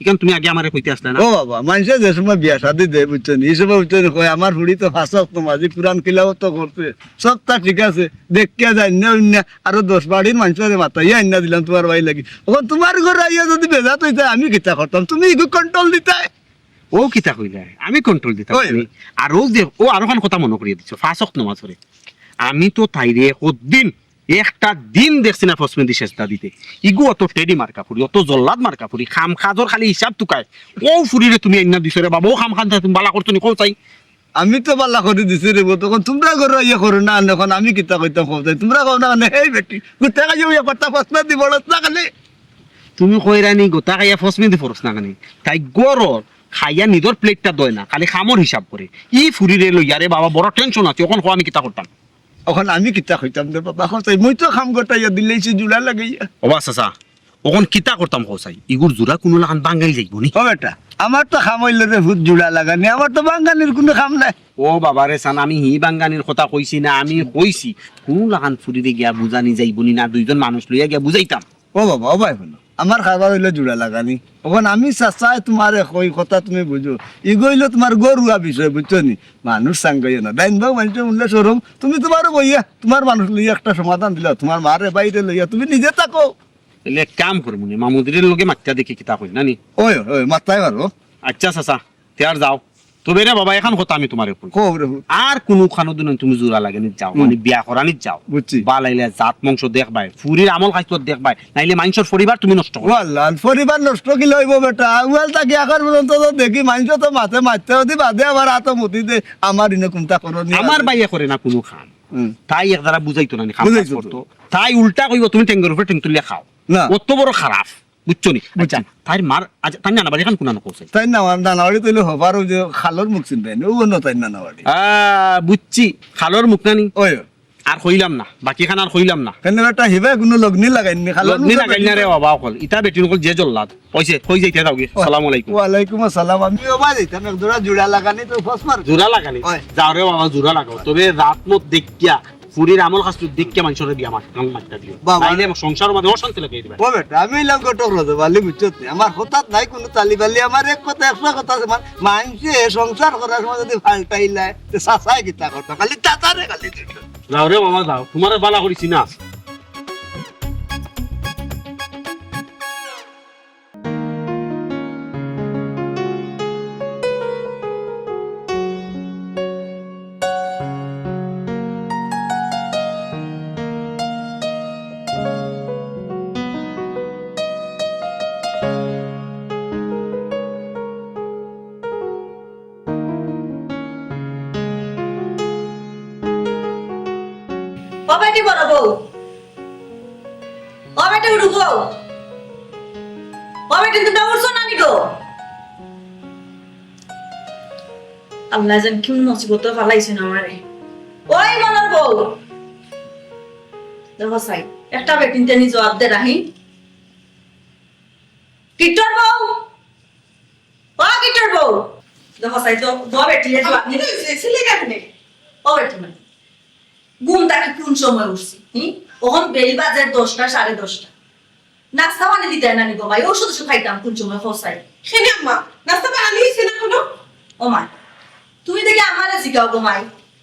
ইখান তুমি আগে আমারে কইতে আছলায় না? ও বাবা, মানষে যে সময় বিয়া শাদি দেয়, বুঝছো নি, ই সময়, বুঝছো নি, কয়, "আমার ফুড়ি তো পাঁচ ওয়াক্ত নামাজি, কুরআন তিলাওয়াত তো করছে, সবতা ঠিক আছে, দেখিয়া যাইন না, অইন না, আরো দশ বাড়ির মানষরে মাতাইয়া আইন্না দিলাম তুমার ভাইর লাগি।" অখন তুমার ঘরো আইয়া যুদি বেজাত অইতায়, আমি কিতা করতাম? তুমি ইগু control দিতায়। ও কিতা কইলায়? আমি control দিতাম। ওই। আর ও যে, ও আরোখান কথা মনো করিয়া দিছো, পাঁচ ওয়াক্ত নামাজ পড়ে। আমি তো তাইরে একদিন একটা দিন দেখছি না ফসমেদি সেজদা দিতে। ইগু অত টেডি মার্কা ফুড়ি, অত জল্লাদ মার্কা ফুড়ি, কাম কাজর খালি হিসাব তুকায়। অউ ফুড়িরে তুমি আইন্না দিছো রে বাবা, অউ কাম কাজ তুমি বালা করছো নি, কও চাই? আমি তো বালা করি দিছি রে, অখন তুমরার ঘরো আইয়া করো না, অখন আমি কিতা কইতাম কও চাই? তুমরা কও না, মানে, "এই বেটি, গুতা খাইয়া অইয়া কথা ফসমেদি পড়স না খালি।" তুমি কইরায় নি গুতা খাইয়া ফসমেদি পড়স না খালি। তাই ঘরর খাইয়া নিজর plate টা ধয় না, খালি কামর হিসাব করে। ই ফুড়িরে লইয়া রে বাবা বড় tension আছি, অখন কও আমি কিতা করতাম? অখন আমি কিতা কইতাম রে বাবা, কও চাই, মুই তো কাম গটাইয়া দিলাইছি জুড়া লাগাইয়া। ও বা চাচা, অখন কিতা করতাম কও চাই? ইগুর জুড়া কুনু লাখান ভাঙ্গাই যাইবো নি? ও বেটা, আমার তো কাম অইলো রে ফুত জুড়া লাগানি, আমার তো ভাঙ্গানির কুনু কাম নাই। ও বাবা রে চান, আমি হি ভাঙ্গানির কথা কইছি না, আমি কইছি কুনু লাখান ফুড়িরে গিয়া বুঝানি যাইবো নি না, দুইজন মানুষ লইয়া গিয়া বুঝাইতাম। ও বাবা, ও ভাই হুনো, আমার কারবার অইলো জুড়া লাগানি। অখন আমি চাচায় তুমারে কই কথা তুমি বুঝো, ইগু অইলো তুমার ঘরুয়া বিষয়, বুঝছো নি? মানুষ সাঙ্গাইও না, ডাইন বাউ মানষে উল্লে শরম, তুমি তুমারও বইয়া তুমার মানুষ লইয়া একটা সমাধান দিলাও, তুমার মারে ভাইরে লইয়া তুমি নিজে থাকো। তাইলে এক কাম করমু নি, মামুদিরের লগে মাতিয়া দেখি কিতা কয়, না নি? ওই, ওই, মাততায় পারো। আচ্ছা চাচা, তে আর যাও। তবে রে বাবা, এখান কথা আমি তুমারে কই। কও রে। আর কুনু খানো দিন তুমি জুড়া লাগানিত যাও, হুম। মানে বিয়া করানিত যাও। বুঝছি। বালা অইলে জাত বংশ দেখবায়, ফুড়ির আমল খাইছলত দেখবায়, নাইলে মানষর পরিবার তুমি নষ্ট করো। ওয়াল্লাহ, পরিবার নষ্ট কিলা অইবো বেটা? আউয়াল থাকি আখর পর্যন্ত তো দেখি মানষে তো মাতে মাততে অদি বাদে আবার আতো মুতি দে, আমার ইনো কুনতা করো নি আমার আছে। ভাইয়ে করে না কুনু কাম। হুম। তাই এক দ্বারা বুঝাইতো না নি, কাম কাজ বুঝাইতো তো। করতো। তাই উল্টা কইবো, "তুমি টেঙ্গর উপরে টেং তুলিয়া খাও।" না। অত বড় খারাপ, বুঝছো নি? বুঝছি। আচ্ছা, তাইর মার, আচ্ছা, তাইর নানা বাড়ি খান কুনানো কও চাই? তাইর নানা, নানা বাড়ি তো অইলো হবার ওই যে খালর মুখ চিনবে না, ও অন্য তাইর নানা বাড়ি। আহ, বুঝছি, খালর মুখ না নি? ওই। আর কইলাম না, বাকিখান আর কইলাম না। কেনে বেটা, হিবায় কুনু লগ্নি লাগাইন নি? খালা লগ্নি লাগাইন না রে বাবা অকল। ইতা বেটিন অকল যে জল্লাদ। অইছে, কই যাইতা যাওগি। আসসালামু আলাইকুম। ওয়ালাইকুম আসসালাম। আমি বাবা যাইতাম এক জোড়া জুড়া লাগানি তো ফস মার। জুড়া লাগানি? অয়। যাও রে বাবা, জুড়া লাগাও। তবে জাত মত দেখিয়া, ফুরির আমল খাসলত দেখিয়া মানষরে বিয়া মাত-, মাত-, মাততা দিও। বাবা। নাইলে আমার সংসারর মাঝে অশান্তি লাগাই দিবা। ও বেটা, আমি অইলাম ঘটক রজব আলী, বুঝছত নি? আমার কথাত নাই কুনু চালি বালি, আমার এক কথা একশো কথা আছে। আমার মানষে সংসার করার সময় যদি ফাল্টাইলায়, তে চাচায় কিতা করতা? খালি চাচারে খালি দিত। যাও রে বাবা, যাও। তুমারে বালা করি চিনা আছে। ও বেটি বড় বউ, ও বেটি উঠো গো। ও বেটি, তুমি উঠছো না নি গো? আল্লায় যেন কি মুসিবতো ফালাইছইন আমারে। ওই মনর বউ, দেখো চাই, একটা বেটিন্তে নি জবাব দে রাহি। কিট্টর বউ, ও কিট্টর বউ, দেখো চাই তো, ও বেটি, এ জবাব নি। ও বেটি মানে, ঘুম থাকি কুন সময় উঠছি? হি? অখন বেইল বাজে দশটা, সাড়ে দশটা। নাস্তা বানাই দিতায় না নি গো মাই? ঔষধ ওষুধ খাইতাম কুন সময় ফসাই। কেনে আম্মা, নাস্তা বানানি অইছে না কুনু? ও মাই, তুমি দেখি আমারে জিগাও গো মাই।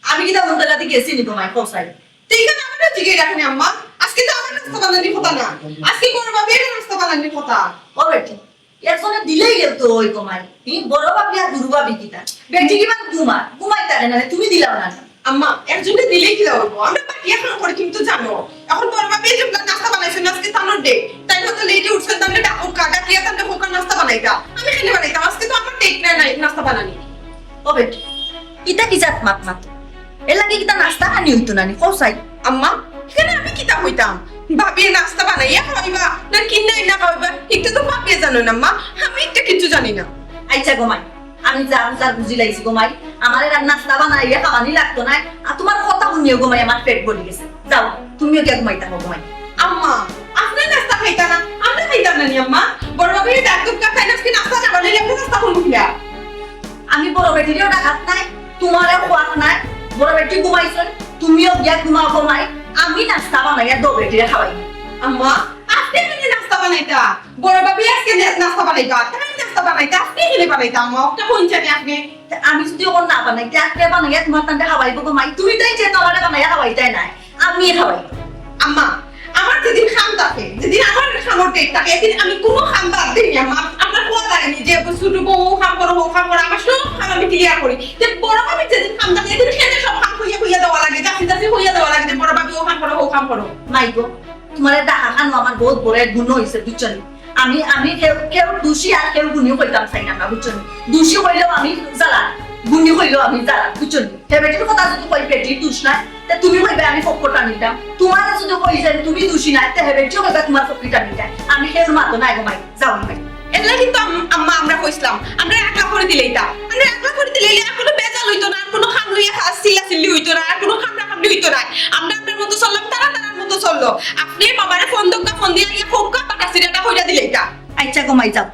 আমি কিতা অন্ধকারে গেছি নি গো মাই ফসাই? তে ইখান আমারে জিগাইরা কেনে আম্মা? আজকে তো আমার নাস্তা বানানির কথা না। আজকে বড় ভাবির নাস্তা বানানির কথা। ও বেটি, একজনে দিলেই গেল তো ওই কমাই। হি, বড় ভাবি আর গুরু ভাবি কিতা? বেটি কিবা ঘুমা, ঘুমাই থাকে না, তুমি দিলাও না। আম্মা, একজনে দিলেই কিতা অইবো? আমরা বাকি এখন করি, তুমি তো জানো। এখন বড় ভাবি যে নাস্তা বানাইছে, আজকে তানর ডেট। তাইন তো লেটে উঠছইন, তানরে ডাকউক্কা, ডাকিয়া তানরে কউক্কা নাস্তা বানাইতা। আমি কেনে বানাইতাম? আজকে তো আমার ডেট নাই, নাই নাস্তা বানানি। ও বেটি, ইতা কি জাত মাত মাতো? এর লাগি কিতা নাস্তা খানি অইতো না নি? কও চাই। আম্মা, কেনে আমি কিতা কইতাম? ভাবিয়ে নাস্তা বানাইয়া খাওয়াইবা, না কিনা আইনা খাওয়াইবা, ইটা তো ভাবিয়ে জানইন আম্মা, আমি ইটা কিচ্ছু জানি না। আইচ্ছা গো মাই, আমি যা বুঝার বুঝিলাইছি গো মাই, আমারে আর নাস্তা বানাইয়া খাওয়ানি লাগতো নায়, আর তুমার কথা হুনিও গো মাই আমার পেট ভরি গেছে। যাও, তুমিও গিয়া ঘুমাইতা গো মাই। আম্মা, আপনে নাস্তা খাইতা না, আমরা খাইতাম না নি আম্মা? বড় ভাবিয়ে ডাক দেউক্কা, তাইন আজকে নাস্তা না বানাইলে আমরা নাস্তা করমু কিলা? আমি বড় বেটিরেও ডাকাত নায়, তুমারেও খোয়াত নায়। বড় বেটি ঘুমাইছইন, তুমিও গিয়া ঘুমাও গো মাই। আমি নাস্তা বানাইয়া দো বেটিরে খাওয়াই। আম্মা, আপনে কেনে নাস্তা বানাইতা? বড় ভাবি আজকে নে-, নাস্তা বানাইবা, তাইন নাস্তা বানাইতা, আপনে কেনে বানাইতা আম্মা? অটা কইন জানি আপনে। তে আমি যুদি অখন না বানাই, তে আপনে বানাইয়া তুমার তানরে খাওয়াইবো গো মাই। তুমি তাইন যে তুমারে বানাইয়া খাওয়াইতায় নায়, আমি খাওয়াই। আম্মা, আমার যেদিন কাম থাকে, যেদিন আমার কামর ডেট থাকে, এদিন আমি কুনু কাম বাদ দেই না, আম্মা। আপনার কোয়া লাগে নি যে ছোট বউ কাম করো, বউ কাম করো, আমার সব কাম আমি ক্লিয়ার করি। তে বড় ভাবির যেদিন কাম থাকে, এদিন কেনে সব কাম কইয়া কইয়া দেওয়া লাগে, যাচি যাচি কইয়া দেওয়া লাগে যে বড় ভাবি ও কাম করো, বউ কাম করো। মাই গো, তুমারে ডাকা খানো আমার বউত বড় এক গুণ অইছে, বুঝছো নি? আমি, আমি কেউ, কেউ দুষী আর কেউ গুণী কইতাম চাই না, বুঝছো নি? দুষী কইলেও আমি জ্বালা, গুণী কইলেও আমি জ্বালা, বুঝছো নি? হে বেটির কথা যুদি কই বেটির দুষ নাই, তে তুমি কইবায় আমি পক্ষ টানিতাম। তুমারে যুদি কই যে তুমি দুষী নায়, তে হে বেটিও কইবা তুমার পক্ষ টানিতায়। আমি কেউর মাতো নায় গো মাই, যাও মাই। এর লাগি তো আম-, আম্মা আমরা কইছলাম, আমরা একলা করি দিলাইতা। আমরা একলা করি দিলাইলে আর কুনু বেজাল অইতো না, আর কুনু কাম লইয়া খা-, চিল্লা চিল্লি অইতো না, আর কুনু কামড়া কামড়ি অইতো না। আমরা আমরার মতো চললাম, তারা তারার মতো চললো। আপনে মামারে ফোন দেউক্কা, ফোন দিয়া আইয়া কউক্কা, বাটা চিরাটা কইরা দিলাইতা। আইচ্ছা গো মাই, যাও।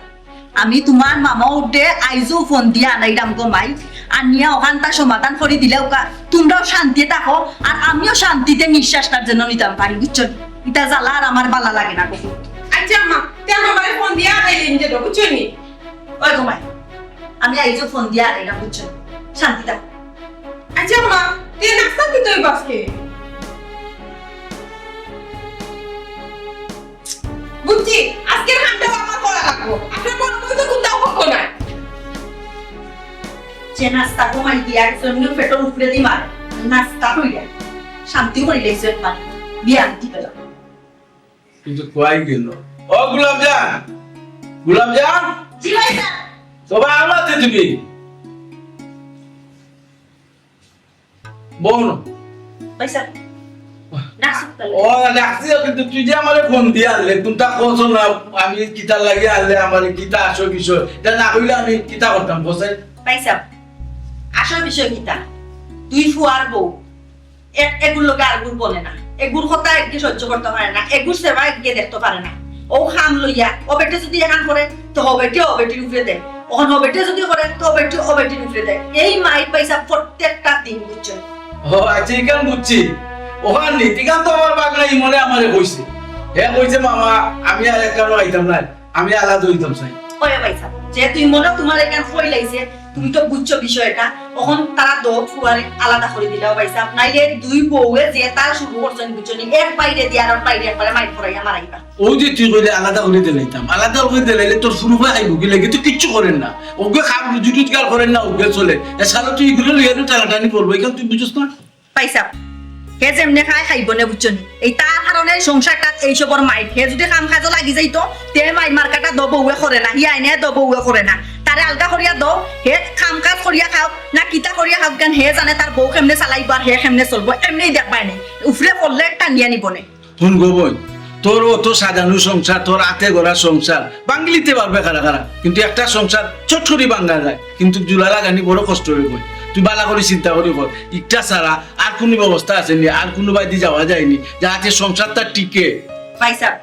আমি তুমার মামা উঠে আইজও ফোন দিয়া আনাইরাম গো মাই, আনিয়া অখানতা সমাধান করি দিলাউক্কা, তুমরাও শান্তিয়ে থাকো, আর আমিও শান্তিতে নিঃশ্বাসটা যেন নিতাম পারি, বুঝছো নি? ইতা জ্বালা আর আমার বালা লাগে না গো। আইচ্ছা আম্মা, তে আমার মামারে ফোন দিয়া আনাইলিন যে, বুঝছো নি? ওই গো মাই, আমি আইজও ফোন দিয়া আনাইরাম, বুঝছো নি? শান্তি থাকো। আইচ্ছা আম্মা, তে নাস্তা কিতা অইবো আজকে? বুঝছি, আজকের কামটাও আমার করা লাগবো। আপনার বড় বউ তো কুন্তাও করবো না। যে নাস্তা কমাই দিয়া একজন পেটর উপরে দি মারে, নাস্তা কইরা শান্তি করি লেইছে একবার, বিয়া আনতে পেলাম। কিন্তু কই গেল? ও গোলাপজান, গোলাপজান, জি ভাইজান। সবাই আমার তুমি বল। ভাইসাব, ডাকছো তাইলে? ও, ডাকছি, কিন্তু তুই যে আমারে ফোন দিয়া আনলে, কুন্তা কছ না, আমি কিতার লাগি আনলে, আমারে কিতা আসল বিষয়, ইটা না কইলে আমি কিতা করতাম, কছ? ভাইসাব, আসল বিষয় কিতা? তুই ফুয়ার বউ, এক এগুর লগে আরগুর বনে না, এগুর কথা একগে সহ্য করতে পারে না, এগুর সেবা একগে দেখতে পারে না। ও কাম লইয়া ও বেটে যদি এখান করে, তো ও বেটে ও বেটির উপরে দেয়, অখন ও বেটে যদি করে, তো ও বেটে ও বেটির উপরে দেয়। এই মাইর পয়সা প্রত্যেকটা দিন, বুঝছো? ও আচ্ছা, ইখান বুঝছি। ওখান নি, ইখান তো আমার বাগনা ইমনে আমারে কইছে। হে কইছে, "মামা, আমি আর একখানো আইতাম না, আমি আলাদা হইতাম চাই।" ওই ভাই সাহেব, যেহেতু ইমনে তোমার এখান কইলাইছে, তুমি তো বুঝছো বিষয়টা। অখন তারা দো ফুয়ারে আলাদা করি দিলাও ভাই সাহেব, নাইলে দুই বউয়ে যে তার শুরু করছেন, বুঝছো নি, এক বাইরে দিয়ে আর এক বাইরে একবারে মাইর করাইয়া মারাইবা। ওই যে তুই কইলে আলাদা করি দিলাইতাম, আলাদা করি দিলাইলে তোর ফুরুফা খাইব কি লাগে? তুই কিচ্ছু করেন না, ওকে খাম রুজি রোজগার করেন না, ওকে চলে। এছাড়া তুই এগুলো লইয়া তো টানাটানি করবো, এখান তুই বুঝছ না? ভাই সাহেব, হে যেমনে খায় খাইব নে, বুঝছো নি? এই তার কারণে সংসারটা এই সবর মাইর। হে যদি কাম কাজও লাগি যাইতো, তে মাইর মার্কাটা দো বউয়ে করে না, হি আইনে দো বউয়ে করে না। তারে আলগা করিয়া দো, হে কাম কাজ করিয়া খাও, না কিতা করিয়া খাও, কেন হে জানে তার বউ কেমনে চালাইব আর হে কেমনে চলবো, এমনেই দেখবায় নে। উপরে পড়লে টানিয়া নিব নে। হুন গো বইন, তোর অত সাজানো সংসার, তোর আতে গড়া সংসার, ভাঙ্গিলিতে পারবে খারা খারা, কিন্তু একটা সংসার চট করি ভাঙ্গা যায়, কিন্তু জুড়া লাগানি বড় কষ্ট হয়ে বই। তুই বালা করি চিন্তা করি কর, ইকটা ছাড়া আর কোনো ব্যবস্থা আছে নি, আর কোনো বাইদি যাওয়া যায়নি, যাহাতে সংসারটা টিকে। ভাই সাহেব,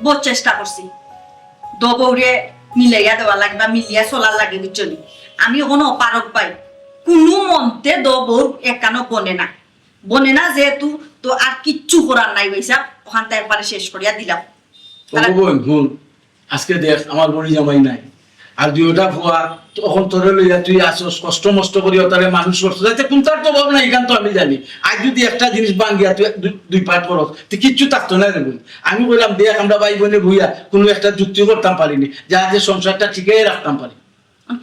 বহুত চেষ্টা করছি, দো বউরে মিলাইয়া দেওয়া লাগে বা মিলিয়া চলার লাগে, বুঝছো নি? আমি অখনো অপারক ভাই, কোনো মন্তে দো বউ একখানো বনে না। বনে না যেহেতু, তো আর কিচ্ছু করার নাই ভাই সাহেব, ওখানটা একবারে শেষ করিয়া দিলাম। ও তারা বইন, হুন, আজকে দেখ, আমার বড়ি জামাই নাই, আর দুইটা ফুয়া, তো অখন তোরে লইয়া তুই আসস, কষ্ট মষ্ট করি ওতারে মানুষ করছস, যাতে কোনটার তো অভাব নাই, ইখান তো আমি জানি। আর যদি একটা জিনিস ভাঙ্গিয়া তুই দুই, দুই পাট করস, তুই কিচ্ছু থাকতো না রে বইন। আমি কইলাম, "দেখ, আমরা ভাই বইনে বইয়া কোনো একটা যুক্তি করতাম পারিনি, যাহাতে সংসারটা টিকাইয়া রাখতাম পারি।"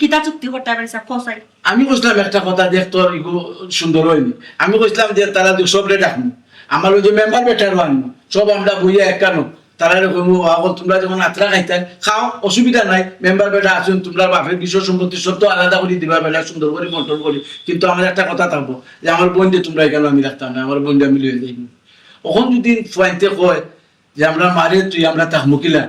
কিতা চুক্তি করতে পারি স্যার, কও চাই। আমি কইছিলাম একটা কথা, দেখ তোর ইগু সুন্দর হয়নি। আমি কইছিলাম যে তারা দু-, সবরে ডাকমু, আমার ওই যে মেম্বার বেটারও আনমু, সব আমরা বইয়া একখানো, তারারে কইমু, "ও, অখন তোমরা যখন আত্রা খাইতায়, খাও, অসুবিধা নাই, মেম্বার বেটা আছইন, তোমরা বাপের বিষয় সম্পত্তি সব তো আলাদা করি দিবা, বেটা সুন্দর করি বন্টন করি, কিন্তু আমার একটা কথা থাকবো যে আমার বইনরে তোমরা ইখানো আমি রাখতাম না, আমার বইনরে আমি লইয়া যাইমু।" অখন যদি ফুয়াইন্তে কয়, যে আমরা মারে তুই আমরা থাকমু কিলা,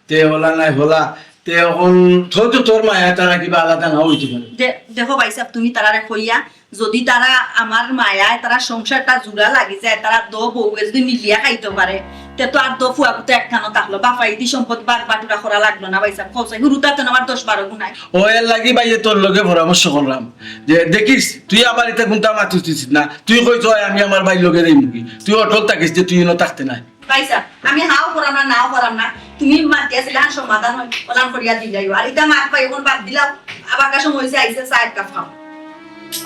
তে হলা নাই হলা, তে অখন হয়তো তোর মায়া তারা কিবা আলাদা নাও হইতে পারে। দে-, দেখো ভাই সাহেব, তুমি তারারে কইয়া, যদি তারা আমার মায়ায় তারা সংসারটা জুড়া লাগি যায়, তারা দো বউয়ে যদি মিলিয়া খাইতে পারে, তে তো আর দো ফুয়া পুতা একখানো থাকলো, বাফাইদি সম্পদ বাট বাটুরা করা লাগলো না ভাই সাহেব। কও চাই, হুরুতা তো আমার দশ বারো গুণ নাই। ও এর লাগি ভাইয়ে তোর লগে পরামর্শ করলাম যে দেখিস, তুই আবার ইতা কোনটা মাতুস না, তুই কইছ, "হয় আমি আমার ভাইর লগে যাইমুগি।" তুই অটল থাকিস যে তুই ইনো থাকতে নাই। ভাই সাহেব, আমি হাও করাম না, নাও করাম না। তুমি মাতিয়া ছিলা, হ্যাঁ, সমাধান হয়, ওলাম করিয়া দিলাইও। আর ইটা মাত ভাই, এখন বাদ দিলাও। আবার কাছে হইছে, আইছে, চা এক কাপ খাও।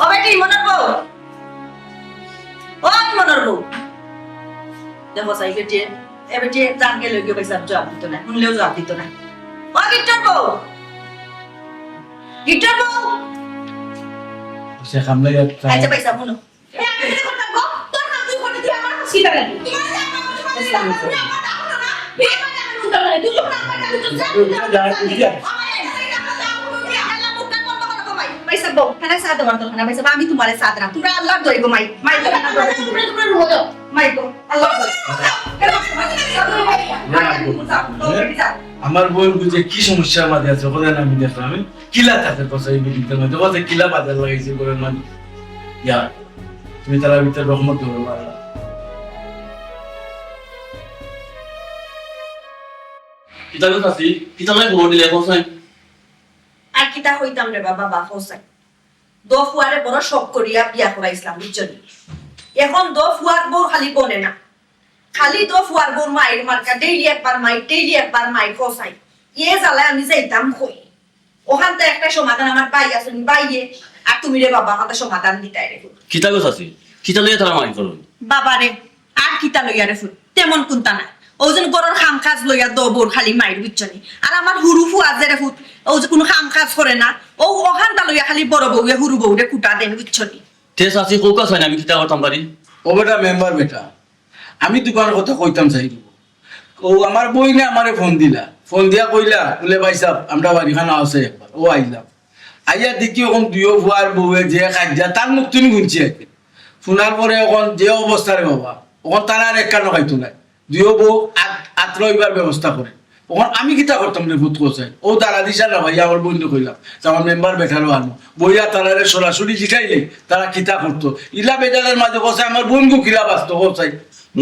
ও বেটি, মনর বউ। ও মনর বউ। দেখো, চাই বেটি, এ বেটি, জানকে লইগে ভাই সাহেব জবাব দিত না, শুনলেও জবাব দিত না। ও গিট্টর বউ। গিট্টর বউ। সে খামলাই আর আচ্ছা, ভাই সাহেব, শুনো। আমি তোমারে সাথ দেওয়ার দরকার নাই, ভাই সাহেব, বউ, কেন সাথ দেওয়ার দরকার নাই, ভাই সাহেব, আমি তোমারে সাথ দেওয়ার, তোমরা আল্লাহর দোয়াই গো, মাই, মাই, মাই গো, আল্লাহ। আমার বউ বুঝে কি সমস্যার মাঝে আছে, ওখানে আমি দেখলাম, আমি কিলা থাকে কথা এই বিদ্যুতের মধ্যে, কথা কিলা বাজার লাগাইছে ঘরের মাঝে। ইয়া, তুমি তারা ভিতরে রহমত করো, আল্লাহ। কিতা গো চাচি, কিতা লাগে খবর দিলে, এখন চাই? আর কিতা কইতাম রে বাবা, বাপ হোসেন। দো ফুয়ারে বড় শখ করিয়া বিয়া করাইছিলাম, বুঝছো নি? এখন দো ফুয়ার বউ খালি বনে না, খালি দো ফুয়ার বউর মাইর মার্কা, ডেইলি একবার মাইর, ডেইলি একবার মাইর, কও চাই। এ জ্বালায় আমি যাইতাম কই? ওখান তো একটা সমাধান আমার ভাই আছইন, ভাইয়ে, আর তুমি রে বাবা, আমার সমাধান দিতায় রে। কিতা গো চাচি? কিতা লইয়া তারা মারি করো? বাবা রে, আর কিতা লইয়া রে ফুল? তেমন কুন্তা নাই। ও যেন ঘরর কাম কাজ লইয়া দো বউর খালি মাইর, বুঝছো নি? আর আমার হুরু ফুয়া যে রে ফুত, ও যে কোনো কাম কাজ করে না, ও ওখানটা লইয়া খালি বড় বউয়ে হুরু বউরে কুটা দেন, বুঝছো নি? তে চাচি কউক্কা চাইন, আমি কিতা করতাম পারি? ও বেটা, মেম্বার বেটা, আমি দুকান কথা কইতাম চাই। ও আমার বইনে আমারে ফোন দিলা, ফোন দিয়া কইলা, বলে, "ভাই সাহেব, আমরা বাড়িখানো আছে একবার।" ও আইলাম, আইয়া দেখি ওখান দুইও ফুয়ার বউয়ে যে কাজিয়া, তার মুখ তুমি শুনছি আর কি। শোনার পরে ওখান যে অবস্থা রে বাবা, ওখান তারা আর এক কানো খাইতো না। দুইও বউ আত-, আত্র হইবার ব্যবস্থা করে। অখন আমি কিতা করতাম রে পুত কছাই? ও দাঁড়া দিশা না ভাই, আমার বইনরে কইলাম যে আমার মেম্বার বেটারও আনো, বইয়া তারারে সরাসরি জিকাইলে তারা কিতা করতো। ইলা বেজালের মাঝে কছাই আমার বইন গো কিলা বাঁচতো কছাই।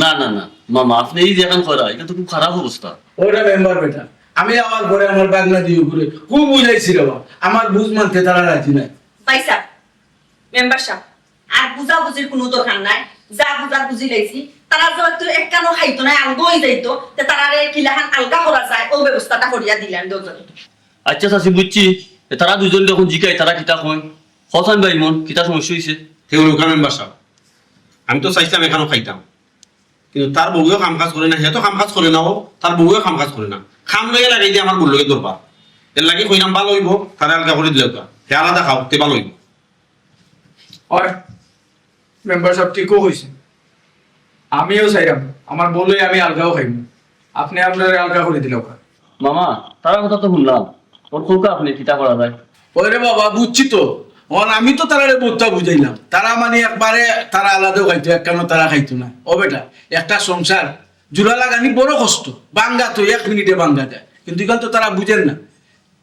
না না না, মামা, আপনে এই যে অখন করা, ইটা তো খুব খারাপ অবস্থা। ওটা মেম্বার বেটা, আমি আমার ঘরে আমার বাগনা দিয়ে ঘুরে খুব বুঝাইছি রে বাবা, আমার বুঝ মানতে তারা রাজি নাই। ভাইসাব, মেম্বার সাব, আর বুঝাবুঝির কুনু দরকার নাই। যা বুঝার বুঝি লাইছি। তারা যেহেতু একখানো খাইতো না, আলগা অই যাইতো, তে তারারে কিলাখান আলগা করা যায়, অউ ব্যবস্থাটা করিয়া দিলাম দুইজনে। আচ্ছা চাচি, বুঝছি। এ, তারা দুইজন যখন জিকাই, তারা কিতা কয়? কছাই বা ইমন, কিতা সমস্যা অইছে? হে উলুকা মেম্বার সাব, আমি তো চাইছিলাম একখানো খাইতাম, কিন্তু তার বউয়েও কাম কাজ করে না, হে তো কাম কাজ করে না, ও তার বউয়েও কাম কাজ করে না, কাম লইয়া লাগাই দিয়া আমার বউর লগে দরবার। এর লাগি কইলাম ভালা অইবো, তারে আলগা করি দিলাউক্কা, হে আলাদা খাউক, তে ভালা অইবো। অয়, মেম্বার সাব ঠিকউ কইছে। আমিও চাইরাম, আমার বউরে আমি আলগাও খাইমু। আপনে আমরারে আলগা করি দিলাউক্কা। মামা, তারার কথা তো হুনলাম, অখন কউক্কা আপনে কিতা করা যায়। ওরে বাবা, বুঝছি তো। অখন আমি তো তারারে বউততা বুঝাইলাম, তারা মানে একবারে তারা আলাদাও খাইতো, একখানো তারা খাইতো না। ও বেটা, একটা সংসার জুড়া লাগানি বড় কষ্ট, ভাঙ্গা তো এক মিনিটে ভাঙ্গা যায়, কিন্তু ইখান তো তারা বুঝের না।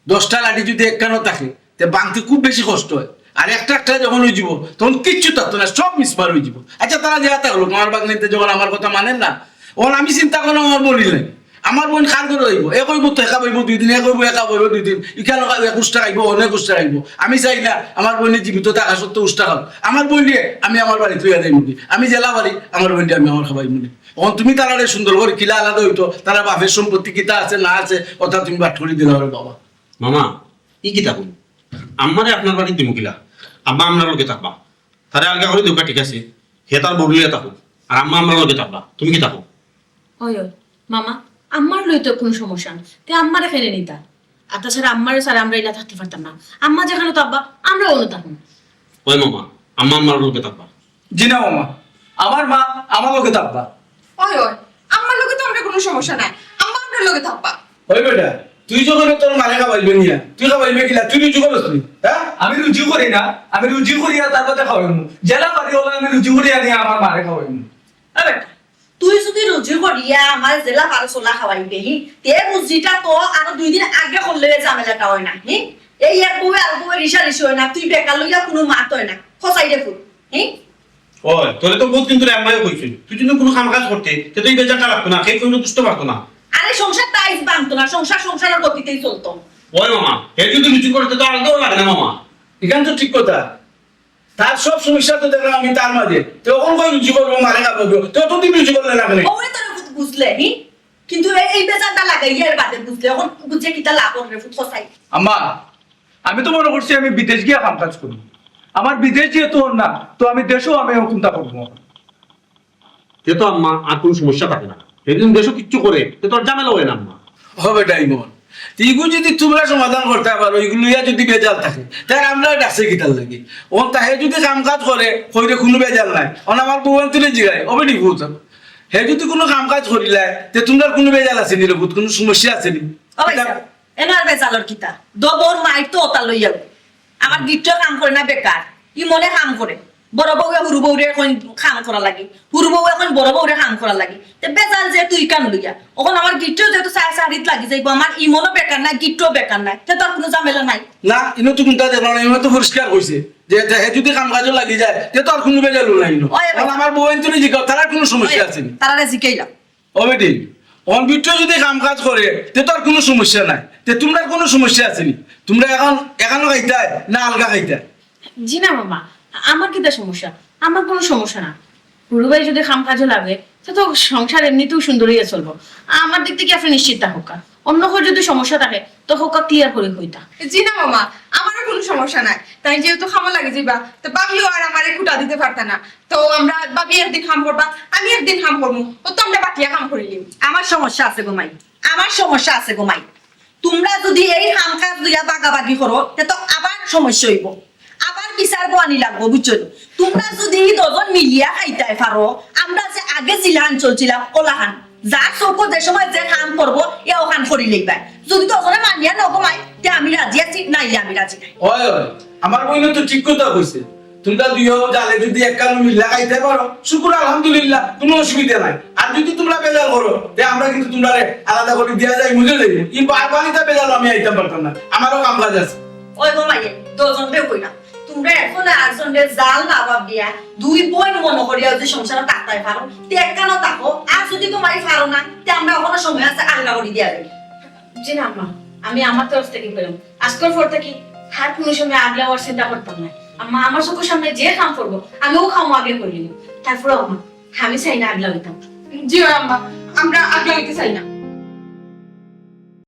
দশটা লাঠি যদি একখানো থাকে, তে ভাঙতে খুব বেশি কষ্ট অয়। আর একটা একটা যখন অইযিবো, তখন কিচ্ছু থাকতো না, সব মিসমার অইযিবো। আচ্ছা, তারা যেতা করুক, আমার বাগনাইন্তে যখন আমার কথা মানের না, অখন আমি চিন্তা করলাম আমার বইনর লাগি। আমার বইন কার ঘরো যাইবো, এ কইবো তো একা বইবো দুই দিন, এ কইবো একা বইবো দুই দিন, ইখান একুশটা খাইবো, অনে একুশটা খাইবো। আমি চাই না আমার বইনে জীবিত থাকা সত্ত্বেও উষ্টা খাউক। আমার বইনরে আমি আমার বাড়িত লইয়া যাইমুগি, আমি যেলা পারি আমার বইনরে আমি আমার খাবাইমুগি। অখন তুমি তারারে সুন্দর করি কিলা আলাদা অইতো, তারার বাপের সম্পত্তি কিতা আছে না আছে, অতা তুমি বাট করি দিলাও রে বাবা। মামা, ই কিতা কইন? আম্মারে আপনার বাড়িত দিমু কিলা? আম্মা আমরার লগে থাকবা। তারে আলগা করি দেউক্কা, ঠিক আছে, হে তার বউর লগে থাকউক, আর আম্মা আমরার লগে থাকবা। তুমি কিতা কও? অয়, অয়, মামা, আম্মার লগে তো কুনু সমস্যা নাই, তে আম্মারে কেনে নিতা? আর তাছাড়া আম্মারে ছাড়া আমরা ইলা থাকতে পারতাম না। আম্মা যেখানো থাকবা, আমরাও অনো থাকমু। অয় মামা, আম্মা আমরার লগে থাকবা। জি না মামা, আমার মা আমার লগে থাকবা। অয়, অয়, আম্মার লগে তো আমরার কুনু সমস্যা নাই, আম্মা আমরার লগে থাকবা। ওই বেটা, তুই যখন তোর মারে খাবাইবে নিয়া, তুই খাবাইবে কিলা? তুই রুজি করস নি, হ্যাঁ? আমি রুজি করি না, আমি রুজি করিয়া তার বাদে খাওয়াইমু। যেলা পারি অলা আমি রুজি করিয়া নিয়া আমার মারে খাওয়াইমু। এ বেটা, তুই যুদি রুজি করিয়া আমার যেলা পারস অলা খাওয়াইবে, হি, তে রুজিটা তো আরো দুই দিন আগে করলে এ ঝামেলাটা অয় না, হি? এই এক বউয়ে আর বউয়ে রিসারিসি অয় না, তুই বেকার লইয়া কুনু মাত অয় না, খসাই রে ফুল, হি? ওই, তোরে তো বউত কিন্তু রে আম্মায়ও কইছইন, তুই যদি কুনু কাম কাজ করতে, তে তো ই বেজারটা লাগতো না, কেউ কুনু দুষ্ট পারতো না। আরে সংসার তাই ভাঙতো না, সংসার সংসারের গতিতেই চলতো। ওই মামা, হে যদি রুজি করে, তে তো আলাদাও লাগে না মামা। ইখান তো ঠিক কথা। তার সব সমস্যা তো দেখলাম আমি তার মাঝে। তে অখন কই রুজি করবো, মারে খাবো, তে অতদিন রুজি করলে না কেনে? ওরে তোর বুঝ-, বুঝলে, হি? কিন্তু এই, এই বেজারটা লাগাইয়া এর বাদে বুঝলে, অখন বুঝে কিতা লাভ অর রে ফুত কছাই? আম্মা, আমি তো মনো করছি আমি বিদেশ গিয়া কাম কাজ করমু। আমার বিদেশ যেহেতু অর না, তো আমি দেশো আমি কুনতা করমু। তে তো আম্মা আর কুনু সমস্যা থাকে না। হে যদি দেশো কিচ্ছু করে, তে তো আর ঝামেলা অয় না আম্মা। ও বেটা ইমন, ইগু যদি তুমরা সমাধান করতায় পারো, ইগু লইয়া যদি বেজাল থাকে, তে আর আমরারে ডাকছে কিতার লাগি? অখন তা হে যদি কাম কাজ করে, কইরে কুনু বেজাল নাই। অখন আমার বউ আনতে জিগাই, ও বেটি ফুত, হে যদি কুনু কাম কাজ করিলায়, তে তুমরার কুনু বেজাল আছে নি রে ফুত, কুনু সমস্যা আছে নি? ও ভাই সাহেব, এনো আর বেজালর কিতা? দবর মাইর তো অতা লইয়াউ। আমার গিট্টুয়ে কাম করে না বেকার, ইমনে কাম করে। বড় বউয়ে হুরু বউরে কইন কাম করা লাগি, হুরু বউয়ে কইন বড় বউরে কাম করা লাগি। তে বেজাল যেহেতু ইখান লইয়া, অখন আমার গিট্টুয়ে যেহেতু চা-, চাকরিত লাগি যাইবো, আমার ইমনও বেকার নায়, গিট্টুও বেকার নায়, তে তো আর কুনু ঝামেলা নাই। না, ইনো তো কুনতা দেখলাম না, ইনো তো পরিষ্কার কইছে যে তে হে যদি কাম কাজো লাগি যায়, তে তো আর কুনু বেজাল নাই ইনো। ওই ভাই। অখন আমার বউ আনতে জিগাও, তারার কুনু সমস্যা ওই, আছে নি? তারারে জিগাইলাম। ও বেটি, অখন গিট্টু যদি কাম কাজ করে, তে তো আর কুনু সমস্যা নাই। তে তুমরার কুনু সমস্যা আছে নি? তুমরা অখন একানো খাইতায় না আলগা খাইতায়? জি না মামা, আমার কিতা সমস্যা? আমার কুনু সমস্যা না। হুরু ভাই যদি কাম কাজো লাগে, তে তো সংসার এমনিতেউ সুন্দর অইয়া চলবো। আমার দিক থাকি আপনে নিশ্চিত থাকউক্কা। অন্য কেউর যদি সমস্যা থাকে, তে কউক্কা clear করি কইতা। জি না মামা, আমারও কুনু সমস্যা নাই। তাইন যেহেতু কামো লাগি যাইবা, তে ভাবিও আর আমারে খুটা দিতে পারতা না। তো আমরা ভাবি একদিন কাম করবা, আমি একদিন কাম করমু, ও তো আমরা বাটিয়া কাম করিলিমু। আমার সমস্যা আছে গো মাই, আমার সমস্যা আছে গো মাই। তুমরা যদি এই কাম কাজ লইয়া বাগাবাগি করো, তে তো আবার সমস্যা অইবো, আবার বিচার বওয়ানি লাগবো, বুঝছো নি? তুমরা যদি ই দুইজন মিলিয়া খাইতায় পারো, আমরা যে আগে যেলাখান চলছিলাম, অলাখান। যার চউখো যে সময় যে কাম পড়বো, হে অখান করি লইবায়। যদি দুইজনে মানিয়া নেও গো মাই, তে আমি রাজি আছি, নাইলে আমি রাজি নাই। ওই, ওই, আমার বইনে তো ঠিক কথা কইছে। তোমরা দুইও জালে যদি একখানো মিল্লা খাইতে পারো, শুকুর আলহামদুলিল্লাহ, কুনু অসুবিধা নাই। আর যদি তোমরা বেজাল করো, তে আমরা কিন্তু তোমরারে আলাদা করি দিয়া যাইমু, বুঝছো নি? ই বারবার ইতা বেজাল আমি আইতাম পারতাম না, আমারও কাম কাজ আছে। ওই গো মাইয়ে, দুইজনরে কইলাম, তোমরা এখন আরজনরে জাল না ভাবিয়া দুই বইন মনো করিয়া যদি সংসারো থাকতায় পারো, তে একখানো থাকো। আর যদি তুমারে পারো না, তে আমরা এখনো সময় আছে, আলগা করি দিয়া যাই। জি না আম্মা, আমি আমার তরফ থাকি কইলাম, আজকের পর থাকি আর কুনু সময় আগলা অওয়ার চিন্তা করতাম না। আম্মা, আমার চোখের সামনে যে কাম করবো, আমি অউ কাম আগে করিলিমু। তারপরে আম্মা, আমি চাই না আগলা অইতাম। জি অয় আম্মা, আমরা আগলা অইতে চাই না।